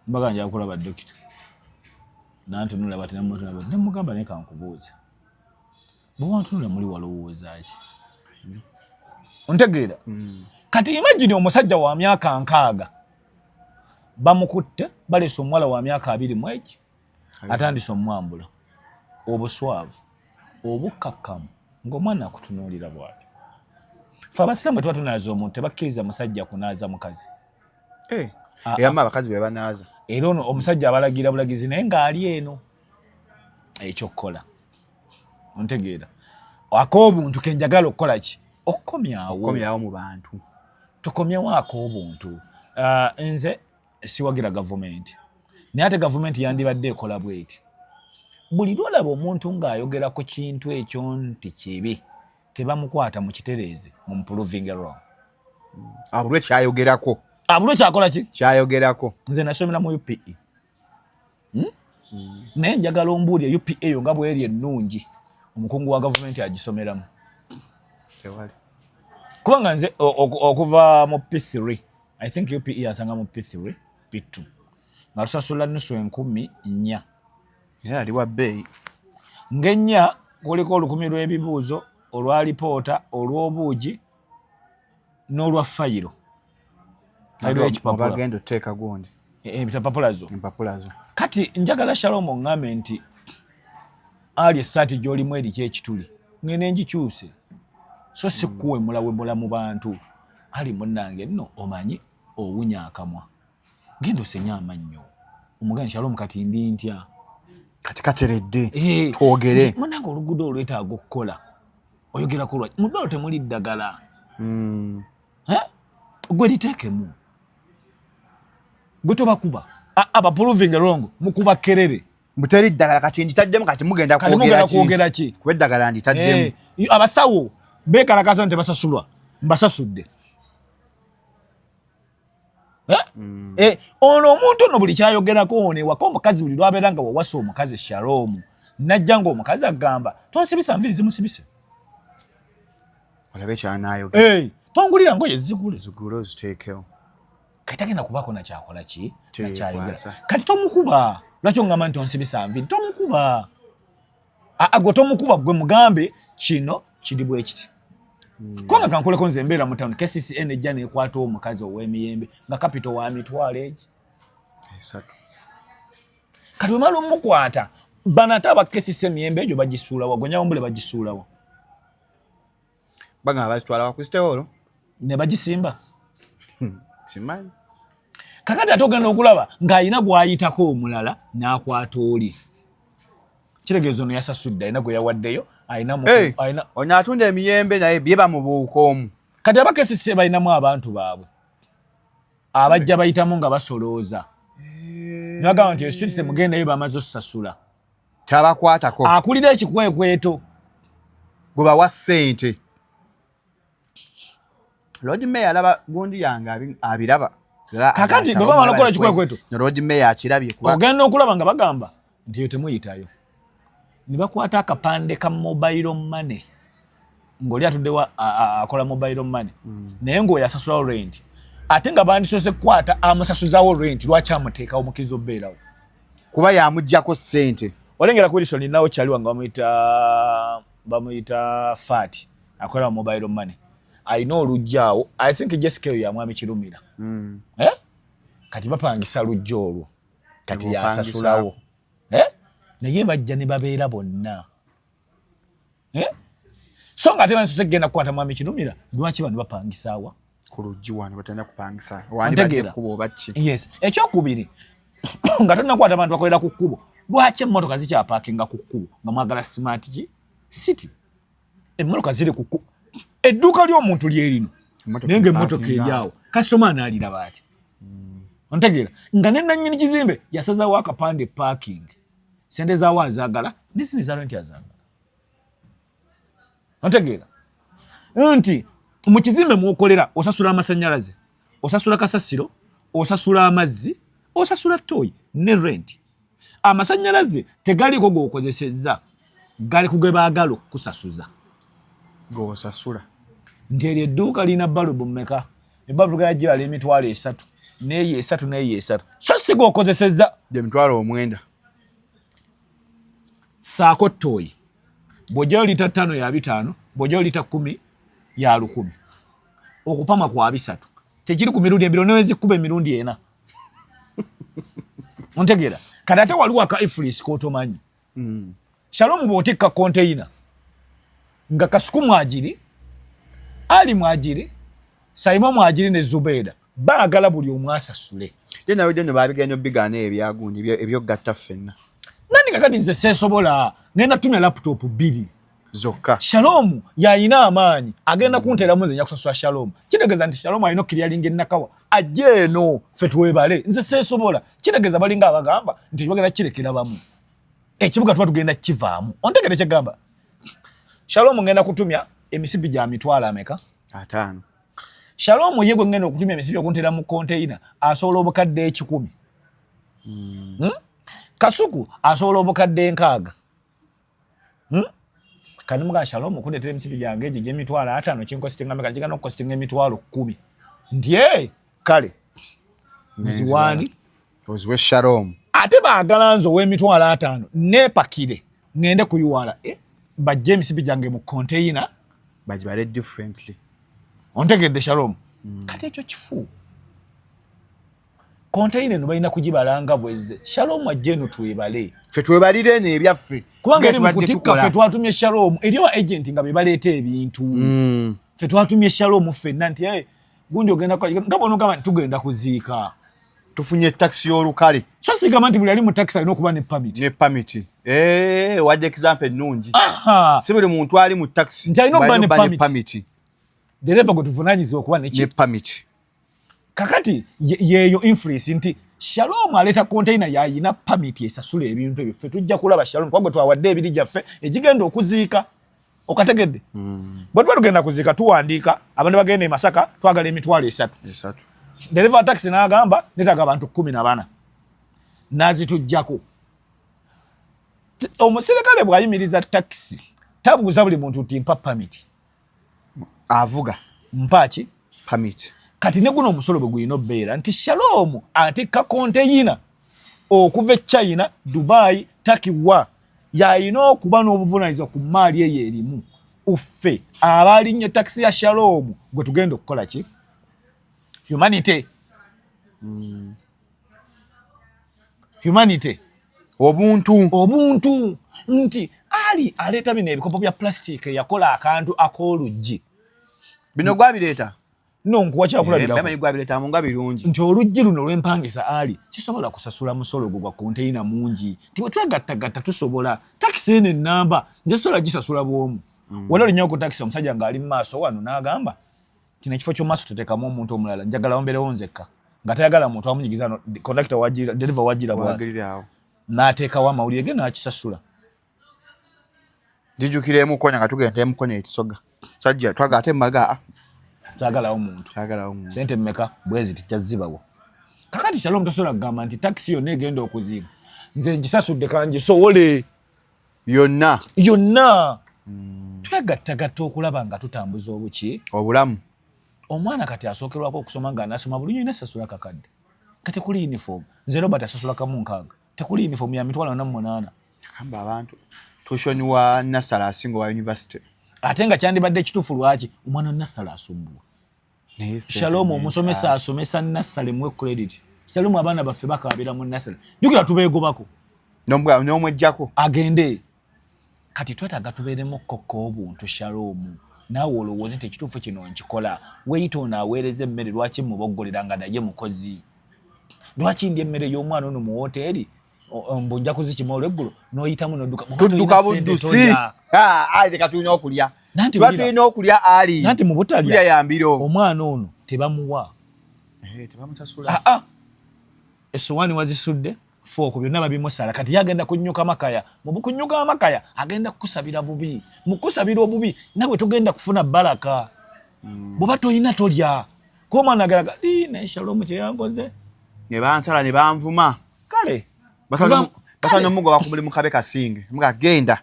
mbaga nja kulaba dokita, nantunula bati, namutunula bati, nemugamba naye kankubuuza, bwe wantunula muli walowooza ki? Ontegeera? Kati imagine omusajja wa myaka 60 bamukutte, baleese omuwala wa myaka 20 mu egi, atandise omwambula, obuswavu obukkakkamu ng'omwana akutunuulira bw'atyo. Fe abasiraamu bwe tuba tunaaza omuntu, tebakkiriza musajja kunaaza mukazi. Eh. Ah, Era mu abakazi be banaaza. Era ono omusajja abalagira bulagizi naye ng'ali eno ekyokukola. Ontegeera? Ak'obuntu ke njagala okukola ki? Okukomyawo. Okukomyawo mu bantu. Tukomyewo ak'obuntu. Nze siwagira gavumenti, naye ate gavumenti yandibadde ekola bweti: buli lwolaba omuntu ng'ayogera ku kintu ekyo nti kibi, tebamukwata, mukitereeze, mumuprovinge wrong. Abulwe kyayogerako. Abulwe kyakola ki? Kyayogerako. Nze nasomera mu UPE. Naye njagala ombuulire, UPE eyo nga bweri ennungi, omukungu wa gavumenti agisomeramu? Tewali. Kubanga nze okuva mu P3, I think UPE yasanga mu P3 P2, nga tusasula nusu 4000. Era ali wa bbeeyi. Ng'ennya kuliko 1000 lw'ebibuuzo, olwa lipoota, olw'obuugi n'olwa fayiro, fayiro y'ekipapula. Bagenda oteeka gundi. Empapula zo. Empapula zo. Kati njagala Shalom oŋŋambe nti ali essaati gy'olimu eriko ekituli, ngende ngikyuse, so si kuwemulawemula mu bantu. Ali munnange nno omanyi owunya akamwa, genda osenye amannyo, omuganda Shalom, kati ndi ntya? Kati kateredde. Eh, Twogere. Munnange, oluguudo olwetaaga okukola, oyogerako lwaki? Mu ddwaliro temuli ddagala. Eh? Gwe liteekemu, gwe tobakuba. Aba proving wrong, mukuba kerere. Muteri ddagala, kati ngitaddemu, kati mugenda Kati mugenda kwogera ki? Kwogera ki? Kuba eddagala ngitaddemu. Eh, abasawo bekalakaasa nti tebasasulwa, mbasasudde. Eh? Eh, ono omuntu ono buli kyayogerako ono ewaka, omukazi buli lwabeera nga wawasa omukazi Shalom najja nga omukazi agamba tonsibisa nviri, zimusibise. Olabe kyanaayogera. Eh, tongulira ngoye, zigule. Zigule oziteekewo. Kati tagenda kubaako nakyakola ki, nakyayogera. Teyekwasa. Kati tomukuba. Lwaki ongamba nti onsibisa nviri? Tomukuba. Aa, gwe tomukuba, gwe mugambe kino kiri bwe kiti. Kubanga kankoleko, nze embeera mu town, KCCN ejja nekwata omukazi ow'emiyembe nga capital wa mitwalo egi 3. Kati wemala omukwata, bano ate aba KCC emiyembe egyo bagisuulawa? Gonyawambule bagisuulawa? Bagamba bazitwala wakusitewolo. Ne bagisimba. Simanyi. Kakati ate ogenda okulaba ng'alina gw'ayitako omulala n'akwata oli, kitegeeza ono yasasudde, alina gwe yawaddeyo, alina Hey, alina ono atunda emiyembe naye bye bamubuuka omu. Kati aba KCC balinamu abantu baabwe abajja bayitamu nga basolooza, nibagamba nti street temugendayo, bamaze osasula. Tabakwatako. Akulira ekikwekweto. Gwe bawa ssente. Lord Mayor alaba gundi yange, abiraba. Era Kakati agamba bwe bamala okukola Shalom ekikwekweto, Lord Mayor akirabye kuba ogenda okulaba nga bagamba nti eyo temuyitayo, ne bakwata akapande ka mobile money ng'oli atuddewo akola mobile money, naye ng'oyo asasulawo rent, ate nga bandisoose kukwata amusasuzawo rent. Lwaki amuteekawo mukiza obeerawo? Kuba yamugjako ssente. Olengera ku Wilson, ninawo kyali wange bamuyita Fati, akolera mobile money, alina olujja awo. I think Jessica eyo ya mwami Kirumira. Eh? Kati bapangisa lujja olwo, kati Tebupangisa. yasasulawo, eh? Naye bajja ne babeera bonna, eh? So nga ate bansose kugenda kukwata mwami Kirumira, lwaki bano bapangisaawa? Ku luggi wano batenda kupangisa. Ontegeera? Wandibadde kkubo oba ki? Yes. Ekyokubiri, nga tonakwata abantu bakolera ku kkubo, lwaki emmotoka zikyapakinga ku kkubo nga mwagala smart ki city? Emmotoka ziri ku kkubo, edduuka ly'omuntu lyerino, Emmotoka naye nga emmotoka eparkinga. eri awo, kasitoma anaaliraba ati? Ontegeera nga ne nannyini kizimbe yasazawo akapande parking, sente zaawo azaagala, nezini za rent azaagala. Ontegeera nti mu kizimbe mwokolera osasula amasanyalaze, osasula kasasiro, osasula amazzi, osasula toyi ne rent. Amasanyalaze tegaliko g'okozesezza, gali ku ge baagala okukusasuza. G'osasula. Nti eryo edduuka lirina balubu mmeka? Ebalubu gala gibala 30,000, neeyo 3, neeyo 3, so si g'okozesezza. Gye 90,000. Saako toyi, bw'ojjayo lita 5 ya 500, bw'ojjayo lita 10 ya 1000, okupama kwa 300, tekiri ku mirundi ebiri newezikuba emirundi ena. Ontegeera? Kati ate waliwo aka ifris kotomanyi. Shalom, bw'otikka konteyina nga Kasuku mwagiri, Ali mwagiri, Saimo mwagiri ne Zubeeda, baagala buli omu asasule. Ye nawe nno babigenda obigaana ebyagundi ebyogatta ffenna. Nandi kakati nze seesobola, ngenda tumya laptop 2 zokka. Shalom yayina amaanyi, agenda kunteeramu, nze nja kusasula Shalom. Kitegeeza nti Shalom alina okkiryalinga enakawa ajje eno ffe twebale, nze seesobola. Kitegeeza balinga abagamba nti bagenda kirekera bamu, ekibuga tuba tugenda kivaamu. Ontegere kyegamba? Shalom ngenda kutumya emisipi gya mitwalo ameka? 50. Shalom ye gwe ngenda okutumya emisipi okunteera mu konteyina asobola 100,000. Kasuku asobola 60,000. Kati muga Shalom, okundetera emisipi gyange egyo gy'emitwalo 50 kinkositinga meka? Kigenda okukositinga 10,000. Nti e kale nziwaani? Oziwe Shalom. Ate baagala nze ow'emitwalo 50 neepakire ŋŋende ku URA, bajje emisipi gyange mu konteyina. Bagibale differently. Ontegedde, Shalom? Kati ekyo kifu, konteyina eno balina kugibalanga bwezze. Shalom ajje eno twebale. Ffe twebalire eno ebyaffe. Kubanga eri Nga tubadde mukutikka tukola. Ffe twatumye Shalom, eri wa agent nga be baleeta ebintu. Ffe twatumye Shalom ffenna nti, "Hey, gundi ogenda kukola," nga bw'onogamba nti tugenda kuziika, tufunye takisi y'olukale. So sigamba nti buli ali mu takisi alina okuba ne permit. Ne permit. Eh, wadde example ennungi. Aha. Si buli muntu ali mu takisi Nti alina okuba ne permit. Permit. Dereva gwe tuvunaanyizibwa okuba neki? Ne permit. Kakati yeeyo influence nti Shalom aleeta container yayina permit esasula ebintu ebyo. Ffe tujja kulaba Shalom kuba gwe twawadde ebiri gyaffe egigenda okuziika. Okategedde? Bwe tuba tugenda kuziika, tuwandiika abantu bagenda e Masaka, twagala 30,000. 3. Dereva wa takisi n'agamba netaaga abantu 14, n'azituggyako. Omusirikale bw'ayimiriza takisi tabuuza buli muntu nti mpa permit. Avuga. Mpaaki? Permit. Kati ne guno omusolo bwe gulina obbeera nti Shalom atikka konteyina okuva e China, Dubai, Turkey, wa yalina okuba n'obuvunanyizibwa ku maali eyo erimu. Ffe abaalinnye takisi ya Shalom gwe tugenda okukola ki? Humanity. Humanity. Obuntu. Obuntu nti ali aleeta bino ebikopo bya plastic, yakola akantu ak'oluggi. Bino gwabireeta? No, nkuwa kyakulabirako. Eh, gwabireeta nga birungi. Nti oluggi luno lwempangisa ali kisobola kusasula musolo gwo gwa konteyina mungi, nti bwe twegattagatta tusobola takisi eno enamba nze sobola gisasula bwomu. Wali olinyawo ku takisi, omusajja ng'ali mu maaso wano n'agamba kino ekifo ky'omu maaso teteekamu omuntu omulala, njagala mbeerewo nzekka, nga tayagala muntu amunyigiza. No kondakita wagira, dereva wagira bw'ati. Wagirirawo. N'ateekawo amawulire ge n'akisasula. Nzijukira emukonya nga tugenda emukonya ekisoga, sajja twaga ate maga. Kyagalawo muntu. Kyagalawo muntu. Sente mmeka? Bwezi tijja zibawo. Kakati Shalom, tosobola kugamba nti takisi yonna egenda okuziika nze ngisasudde, kangisowole yonna. Yonna. Twegattagatta okulaba nga tutambuza obuki? Obulamu. Omwana kati asookerwako okusoma nga anasoma bulungi, olina sasula kakadde nga tekuli uniform. Nze Robert asasula 1060, tekuli uniform ya 48,000. Agamba abantu tuition wa nursery asinga wa university. Ate nga kyandibadde kituufu. Lwaki omwana nursery asumbuwa? Naye sente Shalom, nyingi. Omusomesa asomesa nursery muwe credit. Shalom, abaana baffe bakaabira mu nursery, jjukira tubeegobako. N'omwejjako. Agende. Kati twetaaga tubeeremu kokka obuntu. Shalom, naawe olowooze nti ekituufu kino nkikola. Weeyita ono aweereza emmere, lwaki muboggolera nga naye mukozi? Lwaki ndya emmere y'omwana ono mu woteeri? Mbu nja kuzikima olweggulo, n'oyitamu n'odduka. Bw'oba Tudduka tolina ssente, buddusi. tolya. Ali leka, tulina okulya. Nanti tuba wulira. Tulina okulya ali. Nanti mu butalya Kulya yambiro. omwana ono tebamuwa. Eh, tebamusasula. Aa, essowaani wazisudde, fork, byonna babimusala. Kati ye agenda kunyuka makaya. Mu kunyuka amakaya agenda kukusabira bubi. Mu kukusabira obubi nawe togenda kufuna baraka. Bw'oba tolina tolya, kuba omwana agalaga, "Naye Shalomu kyeyankoze." Ne bansala ne banvuma. Kale. Basala n'omugoba ku mulimu, kabe kasinge muga genda.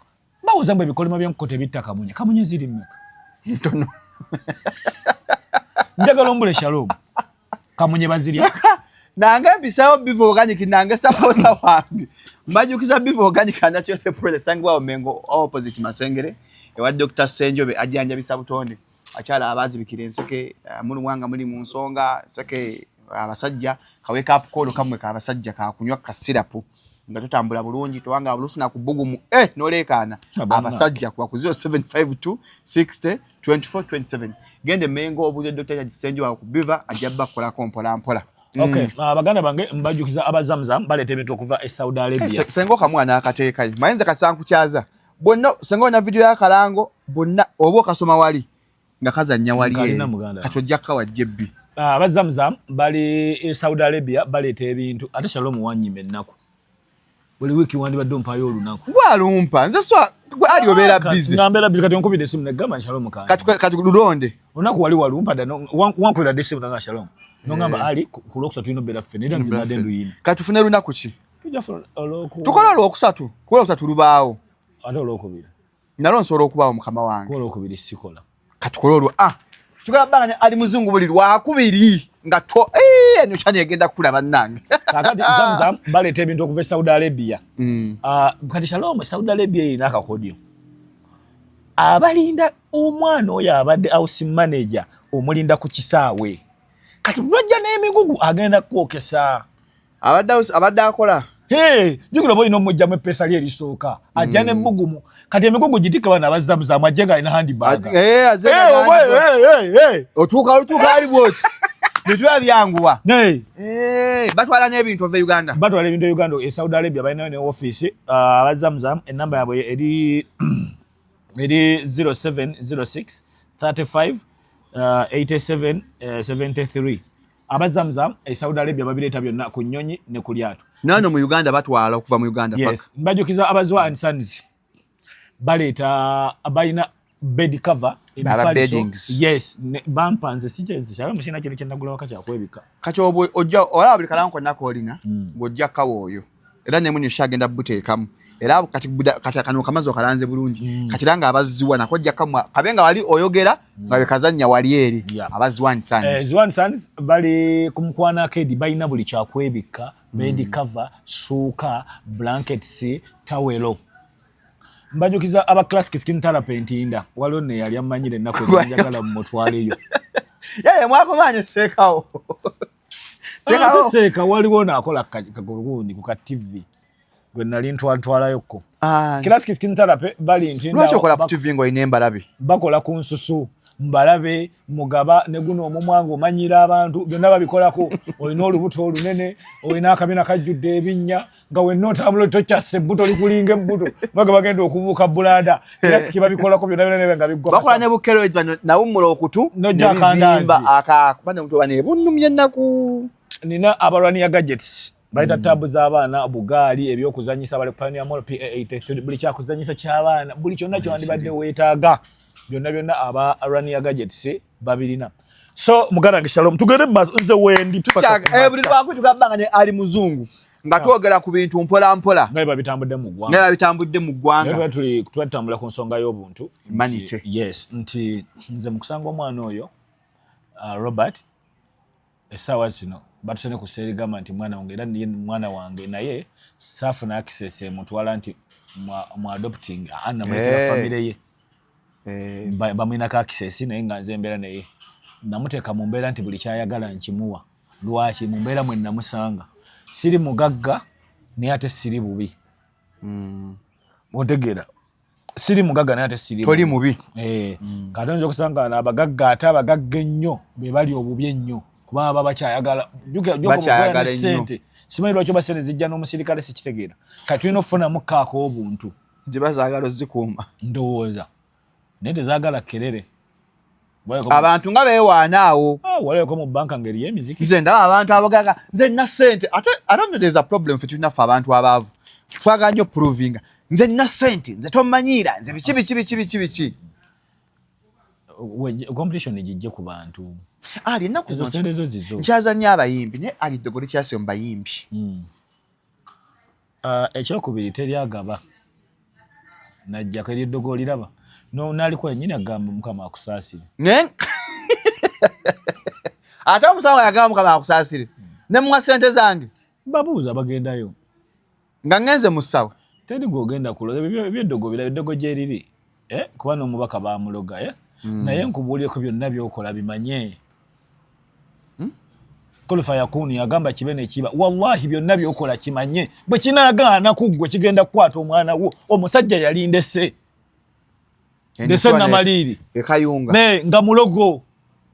Bawoza mbu ebikolimo by'enkoko tebitta kamunye. Kamunye ziri mmeka? Ntono. Njagala ombule, Shalomu, kamunye bazirya? Nange mpisawo Biva Organic. Nange sponsor wange mbajukiza Biva Organic and Natural Product, sangibwawo Mengo opposite Masengere ewa Dr Senjobe, ajjanjabisa butonde. Akyala abazibikira enseke, mulumwanga muli mu nsonga nseke, abasajja kawake up call kammwe kabasajja kakunywa kasirapu nga totambula bulungi, towanga bulusuna ku bugumu, noleekaana. Abasajja kuba ku 0752 60 24 27. Gende Mengo obuuze Dr Senjobe ku Biva, ajja bakolako mpola mpola. Okay, baganda bange, mbajukiza abazamzam baleeta ebintu okuva e Saudi Arabia. Senga okamwana akateekayo mayinza kasankukyaza bonna. Senga olina vidiyo y'akalango bonna oba okasoma wali nga kazannya wali Nkalina eri. Muganda. Kati ojja kukawajja ebbi. Abazamzam bali e Saudi Arabia, baleeta ebintu. Ate Shalom, wanyima ennaku, buli wiiki wandibadde ompayo olunaku. Gwalumpa nze so gwe ali obeera busy. Nga mbeera busy. Kati onkubidde esimu negamba Shalom kanzi. Kati lulonde. Olunaku wali walumpa dda, wankubira dda esimu nanga Shalom, nongamba ali ku lwokusatu tulina obeera ffenna, era nze mbadde nduyina. Kati tufune lunaku ki? Tujja funa olwoku. Tukole olwokusatu, kuba olwokusatu lubaawo. Ate olwokubiri? Nalwo nsobola okubaawo, mukama wange. Kuba olwokubiri sikola. Katukole olwo. Tugala bbanga ali muzungu buli lwakubiri nga to eno kyani egenda kukula bannange. Kakati Zamzam baleeta ebintu okuva e Saudi Arabia. Kati Shalom, Saudi Arabia erina akakodyo. Abalinda omwana oyo abadde house manager, omulinda ku kisaawe. Kati lwajja n'emigugu agenda kwokesa. Abadde akola. Hey, jjukira oba olina omugjamu eppeesa lye erisooka, ajja n'ebbugumu. Kati emigugu gitikka bano abazamuzaamu, ajje ng'alina handbag. Eh, azze nga Hey, oba, handbag. hey, hey, hey. Otuuka olutuuka ali bwoti bitula byanguwa. Hey. Eh, batwala n'ebintu ova e Uganda. Batwala ebintu e Uganda. E Saudi Arabia balinayo ne office. Abazamuzam enamba yaabwe eri 0706 35 87 73. Abazamzam e Saudi Arabia babireeta byonna ku nnyonyi ne ku lyato. Nano mu Uganda batwala okuva mu Uganda paka. Yes, mbajukiza abaziwa and Sons baleeta, balina bed cover, Baba emifaliso. Beddings. Yes, bampa nze sikyenze musina kintu kyenagula waka kyakwebika. Kati obwo ojja olaba buli kalango konna koolina ng'ojja kawa oyo, era ne munyusha agenda buteekamu. Era kati kati kano kamazi okalanze bulungi. Kati era ng'abazziwa nako ojja kamwa kabe nga wali oyogera nga bwe kazannya wali eri. Abazziwa and Sons. Ziwan Sons bali ku Mukwana Arcade, balina buli kyakwebikka, bed cover, suuka, blankets, tawelo. Mbajukiza aba Classic Skin Therapy Ntinda, waliwo ne yali amanyire ennaku ezo, njagala mumutwaleyo. Yeye mwakomanye seekawo. Seeka seeka, waliwo naakola kagundi ku ka TV gwe nali ntwaltwalayokko. Classic Skin Therapy bali Ntinda. Lwaki okola ku TV ng'olina embalabe? Bakola ku nsusu, mbalabe, mugaba ne guno omumwa ng'omanyira abantu, byonna babikolako. Olina olubuto olunene, olina akabina kajjudde ebinnya, nga wenna otambula tokyassa ebbuto likulinga ebbuto, baga bagenda okubuuka bulada. Classic babikolako byonna byonna nga biggwa. Bakola ne bukero bano, nawummula okutu. Nojja akandaazi. Bano bunnumya ennaku. Nina abalwania gadgets, bayita taabu z'abaana, bugaali, ebyokuzanyisa, bali Pioneer Mall PA83, buli kyakuzanyisa ky'abaana, buli kyonna kyewandibadde weetaaga, byonna byonna abalwania gadgets babirina. So muganda wange Shalom, tugende mu maaso, nze wendi. Buli lwako tugamba nga ne ali muzungu nga twogera ku bintu mpola mpola. Nga babitambudde mu ggwanga. Nga bitambudde mu ggwanga. Naye tuli twatambula ku nsonga y'obuntu. Humanity. Yes, nti nze mu kusanga omwana oyo Robert, essaawa zino batuse ku seerigamba nti mwana wange, era ye mwana wange, naye saafuna access emutwala nti mu adopting namulekera famire ye. Bamwinako access, naye nga nze embeera naye namuteeka mu mbeera nti buli kyayagala nkimuwa. Lwaki? Mu mbeera mwe namusanga siri mugagga, naye ate siri bubi. Otegeera? Siri mugagga, naye ate siri toli mubi. Eh, kati oyinza okusanga abagagga, ate abagagga ennyo be bali obubi ennyo, kubanga baba bakyayagala. Bakyayagala ennyo. Sente, simanyi lwaki oba sente zijja n'omusirikale, sikitegeera. Kati tulina okufunamu kaako obuntu. Nti bazaagala ozikuuma. Ndowooza naye tezaagala kerere. Abantu nga beewaana awo. Ah, walabeko mu banka ngeri y'emiziki. Nze ndaba abantu abagaga, nze nina sente, ate I don't know, there's a problem. Ffe tulina, ffe abantu abaavu twagala nnyo provinga, nze nina sente, nze tomanyiira, nze biki biki biki biki biki. Competition gijje ku bantu. Ali ennaku ezo zino sente zo zizo. Nkyaza nnyo abayimbi, naye ali eddogo likyase mu bayimbi. Ah, ekyokubiri, teryagaba najjako eri eddogo oliraba. No, naliko yennyini agamba Mukama akusaasire. Naye ate omusawo yagamba Mukama akusaasire ne muwa sente zange. Babuuza bagendayo. Nga ngenze mu ssawo. Teri gwogenda kuloga. Ebyeddogo biraba eddogo gyeriri, eh? Kuba n'omubaka bamuloga, eh? Naye nkubuulireko, byonna byokola bimanye. Kun fayakunu, yagamba kibe nekiba. Wallahi byonna byokola kimanye, bwe kinaagaana ku ggwe kigenda kukwata omwana wo. Omusajja yali ndese ndese namaliiri ekayunga. Ne nga mulogo,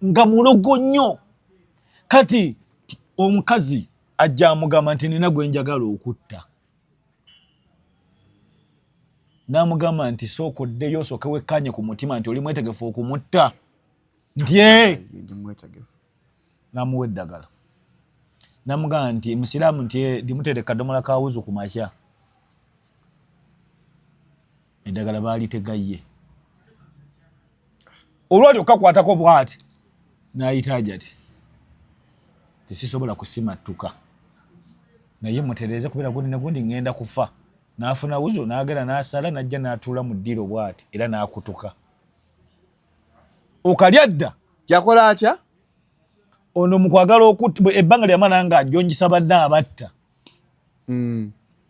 nga mulogo nnyo. Kati omukazi ajja amugamba nti nina gwe njagala okutta, n'amugamba nti sooka oddeyo osooke wekkanye ku mutima nti oli mwetegefu okumutta, nti "Eh." Ndi mwetegefu. N'amuwa eddagala, n'amugamba nti musiraamu, nti "Eh, ndimuteere kadomola ka wuzu ku makya." Eddagala baalitega ye, olwali okukakwatako bwati n'ayita Ajati, tesisobola kusimattuka, naye mutereeze kubeera gundi ne gundi, ŋŋenda kufa. N'afuna wuzu, n'agenda n'asala, n'ajja n'atuula mu ddiiro bwati, era n'akutuka okalya dda. Yakola atya? Ono mu kwagala okutta, ebbanga lyamala nga ajonjisa banne abatta.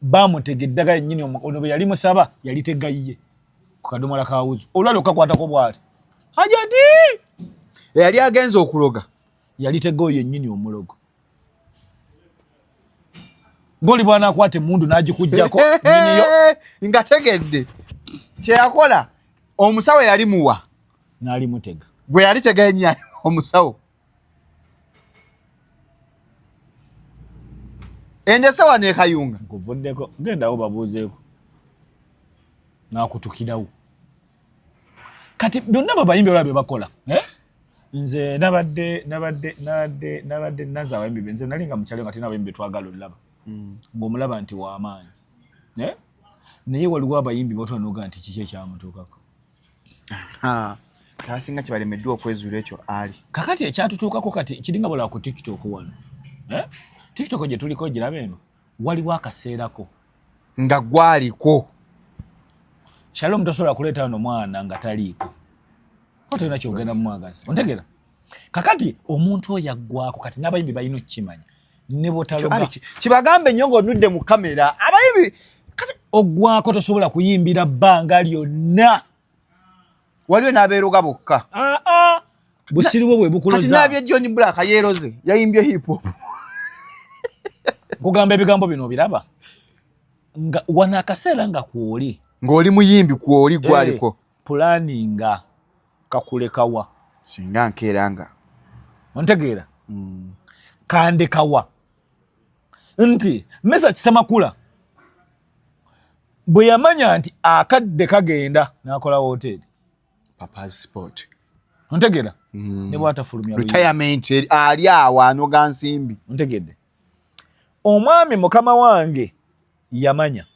Bamutega eddagala ennyini, ono bwe yali musaba yali tegaye ku kadomola ka wuzu, olwali okukakwatako bwati, Hajati. Eyali agenze okuloga. Yali tega oyo ennyini omulogo, ng'oli bw'anaakwata emmundu n'agikugjako nnyiniyo. Nga tegedde kyeyakola, omusawo yali muwa. N'alimutega. Gwe yali tegenya omusawo endese wano ekayunga. Nkuvuddeko, gendawo babuuzeeko, n'akutukirawo. Kati byonna babayimbi olaba bye bakola, eh? Nze nabadde nabadde nabadde nabadde naza abayimbi be, nze nali nga mukyalo nga tulina abayimbi betwagala, olaba ng'omulaba nti w'amaanyi, eh? Naye waliwo abayimbi batula noga nti kiki ekyamutuukako. Abasinga kibalemeddwa okwezuula ekyo ali. Kakati ekyatutuukako kati kiringa bulaba ku TikTok wano, eh? TikTok gye tuliko giraba eno, waliwo akaseerako nga gwaliko. Shalom, tosobola kuleeta wano mwana nga taliiko, ko tolina kyogenda mumwagaza, ontegera? Kakati omuntu oyo aggwako, kati n'abayimbi balina okukimanya ne bwotaloga. Kibagambe nnyo ng'onudde mu kamera abayimbi. Kati Oggwako, tosobola kuyimbira bbanga lyonna. Waliwo n'abeeroga bokka. Aa, ah, busiru bwo bwe Kati bukuloza. nabye John Black yeeroze, yayimbye hip hop. Nkugamba ebigambo bino obiraba nga wano akaseera nga kwoli Ng'oli muyimbi kwoli gwaliko. Planninga kakulekawa. Singa nkeera nga Ontegeera? Kandekawa nti Mesa Kisemakula bwe yamanya nti akadde kagenda, n'akola woteeri. Papa's Spot. Ontegeera? Ne bwatafulumya luyimba. Retirement ali awo anoga nsimbi. Ontegedde? Omwami mukama wange yamanya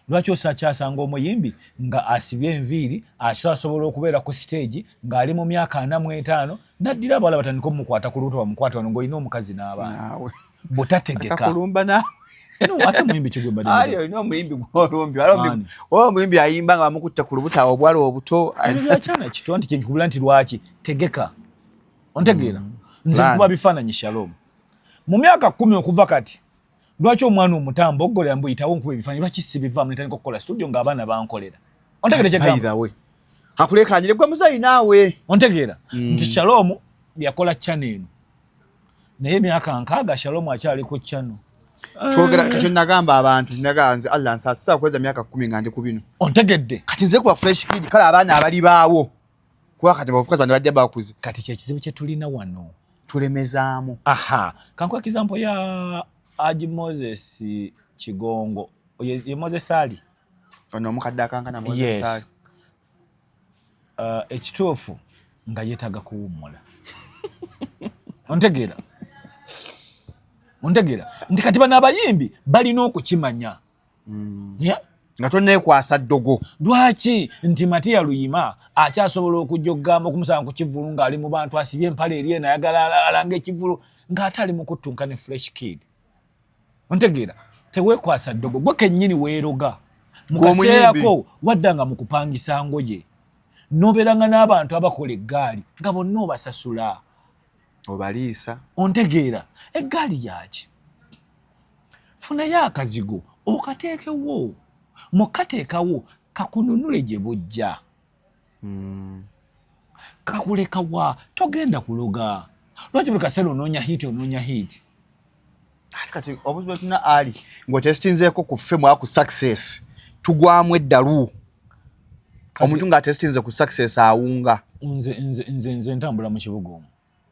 lwaki osakyasanga omuyimbi nga asibye enviiri, asobola okubeera ku stage ng'ali mu myaka 45, naddira abawala batandika omukwata ku lubuto, bamukwata wano ng'olina omukazi n'abaana. Naawe. Butategeka. Akakulumba naawe. No, ate muyimbi kigwe. Ali olina omuyimbi gwolumbi. Ani? Oba omuyimbi ayimba nga bamukutta ku lubuto awo obwala obuto. Ebyo byakyana kito nti kyenkubula nti lwaki tegeka. Ontegeera? Nze Plan. nkuba bifaananyi, Shalom, mu myaka 10 okuva kati, lwaki omwana omutambo oggolera mbuyitawo nkuba ebifaananyi? Lwaki sibivaamu netandika okukola studio ng'abaana bankolera? Ontegeera By kyegamba? the way, akulekanyire gwe muzayi naawe. Ontegeera nti Shalom yakola channel eno, naye emyaka 60 Shalom akyali ku channel. Twogera kati nagamba abantu, nagamba nze Allah nsaasisa kuweza myaka 10 nga ndi ku bino. Ontegedde? Kati nze kuba Fresh Kid, kale abaana abali baawo, kuba kati bavuka bano bajja bakuze. Kati kyekizibu kye tulina wano. Tulemezaamu. Aha, kankuwa example ya Haji Moses Kigongo. Ye Moses Ali. Ono omukadde akankana Moses Yes. Ali. Ekituufu nga yeetaaga kuwummula. Ontegeera? Ontegeera nti kati bano abayimbi balina okukimanya? Yeah? Nga tonneekwasa ddogo. Lwaki nti Matiya Luyima akyasobola okujja okugamba okumusanga ku kivulu ng'ali mu bantu, asibye empale eri eno, ayagala alanga ekivulu ng'ate ali mu kuttunka ne Fresh Kid? Ontegeera? Teweekwasa ddogo, gwe kennyini weeroga mu Gw'omuyimbi. kaseerako waddanga mu kupangisa ngoye, n'obeeranga n'abantu abakola eggaali nga bonna obasasula. Obaliisa. Ontegeera? Eggaali yaki? Funayo akazigo okateekewo, mukateekawo kakununule gye bujja. Kakulekawa? Togenda kuloga. Lwaki buli kaseera onoonya hit, onoonya hit? Ate kati obuzibu tulina ali ng'otesitinzeeko ku ffe mwaku success, tugwamu eddalu. Omuntu ng'atesitinze ku success awunga. Nze ntambula mu kibuga omwo,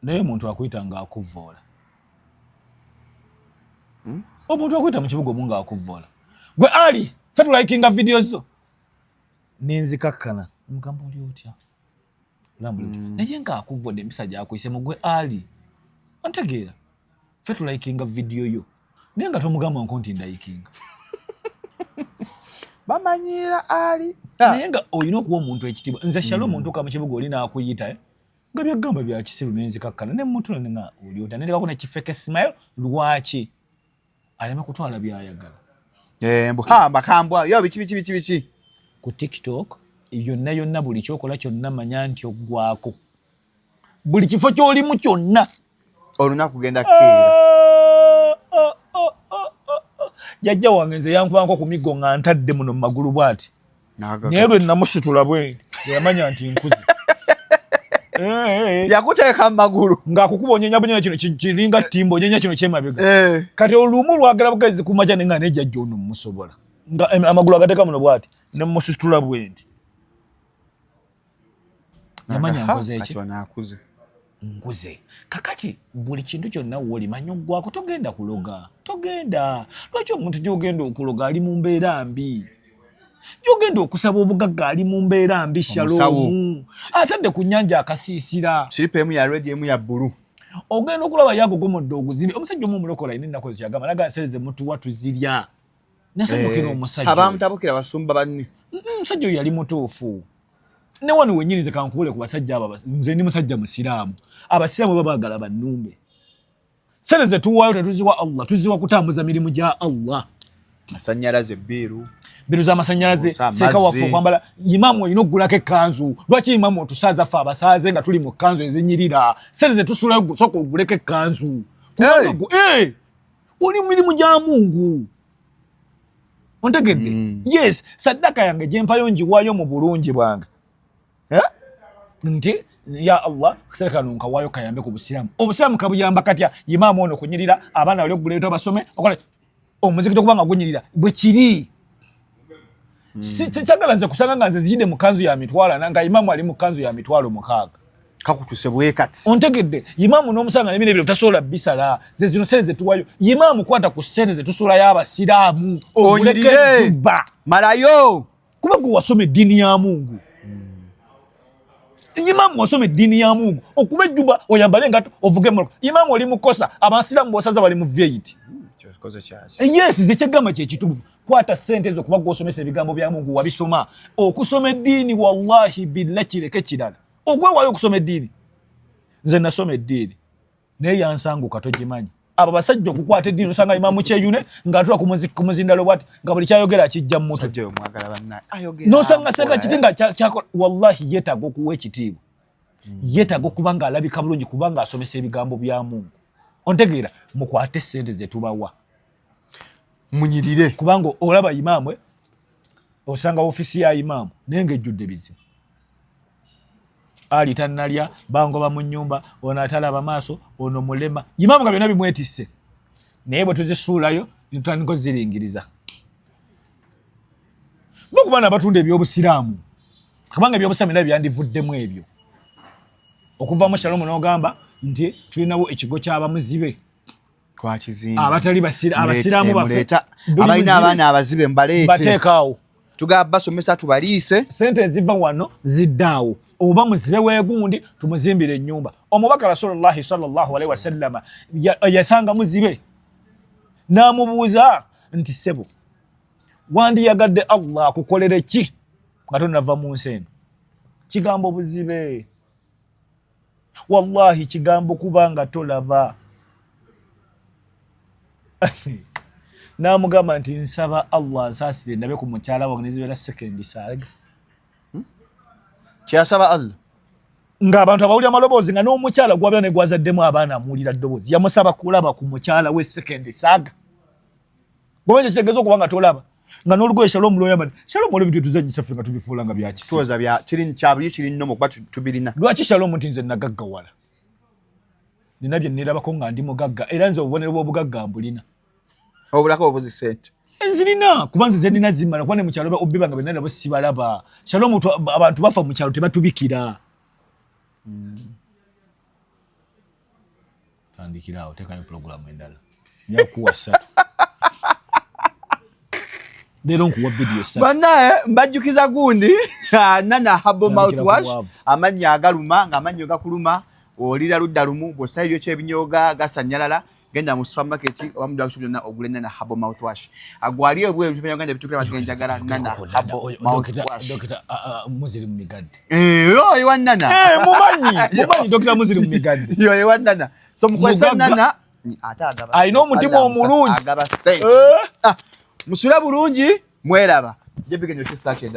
naye omuntu akuyita ng'akuvvoola. Omuntu akuyita mu kibuga omwo ng'akuvvoola, gwe ali fe tulikinga video zo, nenzikakkana mugamba, "Oli otya?" Olambula otya? Naye ng'akuvvodde empisa gyakuyise mu, gwe ali ontegeera, fe tulikinga video yo, naye nga tomugamba nko nti ndalikinga. Bamanyiira ali. Naye nga olina okuwa omuntu ekitiibwa. Nze Shalom, omuntu mu kibuga oli n'akuyita, eh? Nga byagamba bya kisiru, nenzikakkana nemutula nenga, "Oli otya?" Nendekako nekifeke smile. Lwaki aleme kutwala byayagala? Eh, mbu ha makambwa yo biki biki biki biki. Ku TikTok yonna yonna, buli kyokola kyonna, manya nti oggwako buli kifo kyolimu kyonna. Olunaku genda keera. Jjajja wange nze yankubanko ku miggo nga ntadde muno mu magulu bw'ati, naye lwe namusitula bwe yamanya nti nkuze. Eh, eh, eh. Yakuteeka mu magulu. Ng'akukuba onyenya bunyenya, kino kiringa ttimba, onyenya kino kyemabega. Kati olumu lwagala bugezi kumaja, naye nga nejjajja ono mmusobola, nga amagulu agateeka muno bw'ati, ne musitula bwe nti, yamanya nkoze eki? Kati wanaakuze. Nkuze. Kakati buli kintu kyonna wolimanya oggwako, togenda kuloga, togenda. Lwaki omuntu gyogenda okuloga ali mu mbeera mbi, gyogenda okusaba obugagga ali mu mbeera mbi? Shalomu atadde ku nnyanja akasiisira. Siripa emu ya red, emu ya bbulu. Ogenda okulaba yagogomodde oguzimbi. Omusajja omu omulokola alina ennaku ezo kyagamba naga nsere ze mutuwa tuzirya. Nasanyukira omusajja oyo. Abamutabukira basumba banne. Omusajja oyo yali mutuufu. Ne wano wennyini nze kankubule ku basajja abo, nze ndi musajja musiraamu, abasiraamu baba baagala bannumbe. Sente ze tuwaayo tetuziwa Allah, tuziwa kutambuza mirimu gya Allah. Masanyalaze, bill. Bill z'amasanyalaze. Osa seeka amazzi. Waffe okwambala, imamu olina okugulako ekkanzu. Lwaki imamu otusaaza ffe abasaaze nga tuli mu kkanzu ezinyirira? Sente ze tusulayo, sooka oguleko ekkanzu, kubanga Hey! oli mu mirimu gya Mungu. Ontegedde? Yes, saddaka yange gyempayo ngiwaayo mu bulungi bwange. Eh? Nti ya Allah, kaseera kano nkawaayo kayambe ku busiraamu. Obusiraamu kabuyamba katya? Imaamu ono kunyirira, abaana bali okugula ebitabo basome, okola omuzikiti okuba nga gunyirira bwe kiri. Kyagala nze kusanga nga nze ziyidde mu kanzu ya 400,000 nga imaamu ali mu kanzu ya 600,000. Kakutuse bwe kati. Ontegedde? Imaamu n'omusanga nebino ebiro tasobola bisala. Ze zino sente zetuwayo. Imaamu, kwata ku sente zetusulayo abasiraamu, oguleko Onyirire. ejjubba. Malayo. Kuba gwe wasoma eddiini ya Mungu. Imaamu, wasoma eddiini ya Mungu, okuba ejjuba, oyambale engato, ovuge emmotoka. Imaamu, oli mukosa abasiraamu bosaza bali mu V8. Kyokoze kyaki? Yes, ze kyegamba kyekituufu. Kwata sente ezo, kuba gwosomesa ebigambo bya Mungu, wabisoma. Okusoma eddiini, wallahi billa, kireke kirala ogwewaayo okusoma eddiini. Nze nasoma eddiini naye yansanguka, togimanyi. Abo basajja okukwata eddiini, osanga imaamu Kyeyune ng'atula ku muzindalo bwati, nga buli kyayogera akijja mu mutwe. Musajja oyo mwagala banna. Ayogera. Nosanga seka mpola, kiti eh. nga kyakola, wallahi yeetaaga okuwa ekitiibwa, yeetaaga okuba nga alabika bulungi, kubanga asomesa ebigambo bya Mungu. Ontegeera? Mukwate sente zetubawa. Munyirire. Kubanga olaba imaamu, osanga ofiisi ya imaamu naye ng'ejjudde bizibu. Ali tannalya, bangoba mu nnyumba, ono atalaba maaso, ono mulema. Imaamu nga byonna bimwetisse, naye bwe tuzisuulayo nitutandika oziringiriza bo kubaana abatunda ebyobusiraamu, kubanga ebyobusiraamu era byandivuddemu ebyo okuvamu Shalomu n'ogamba nti tulinawo ekigo ky'abamuzibe. Twakizimba. Abatali abasiraamu baffe. Muleeta Buli abalina muzibe abaana abazibe mbaleete. Bateekaawo. Tugaba basomesa, tubaliise. Sente eziva wano ziddaawo, oba muzibe weegundi tumuzimbire ennyumba. Omubaka Rasulullahi sallallahu alaihi wasallama yasanga muzibe n'amubuuza nti, "Ssebo, wandiyagadde Allah akukolere ki nga tonava mu nsi eno?" Kigambo buzibe, wallahi kigambo kubanga tolaba. N'amugamba nti, "Nsaba Allah ansaasire ndabe ku mukyala wange nezibeera sekendi saaga." Kyeyasaba Allah. Ng'abantu abawulira amaloboozi, nga n'omukyala gwabira ne gwazaddemu abaana amuwulira ddoboozi. Yamusaba kulaba ku mukyala we sekendi saaga. Goba ekyo kitegeeza okuba nga tolaba, nga n'olugoye Shalom lwoyambadde. Shalom, olwo ebintu tuzanyisa ffe nga tubifuula nga byakisi. Tuwoza bya kiri kyabuli kiri nnomo kuba tubirina. Lwaki Shalom nti nze nagaggawala, nina bye nirabako nga ndi mugagga, era nze obubonero bw'obugagga mbulina. Obulako obuzi sente. Nzirina, kuba nze zenina zimala, kuba ne mu kyalo obbi bange benna nabo sibalaba. Shalom, abantu bafa mu kyalo tebatubikira. Tandikira awo, teekayo pulogulaamu endala. Njakuwa ssatu leero, nkuwa vidiyo ssatu. Bannaye, mbajjukiza gundi Nana Herbal Tandikira ku mouthwash. bwavu. Amannyo agaluma, ng'amannyo gakuluma, olira ludda lumu, bw'osayo byokya ebinyoga gasanyalala, genda mu supermarket oba mu drugstore byonna ogule Nana Herbal mouthwash. Agwali ebweru Uganda bitukira bati njagala Nana Herbal mouthwash. Dokita Muziri mu migadde. Eh, oyo wa Nana. Eh, mumanyi, mumanyi Dokita Muziri mu migadde. Yoyo wa Nana. So mukozesa Mugagga. Nana ate agaba. Alina omutima Allah omulungi. Agaba sente. Eh? Ah, musule bulungi, mweraba. Jebigenyo kisa kyenda.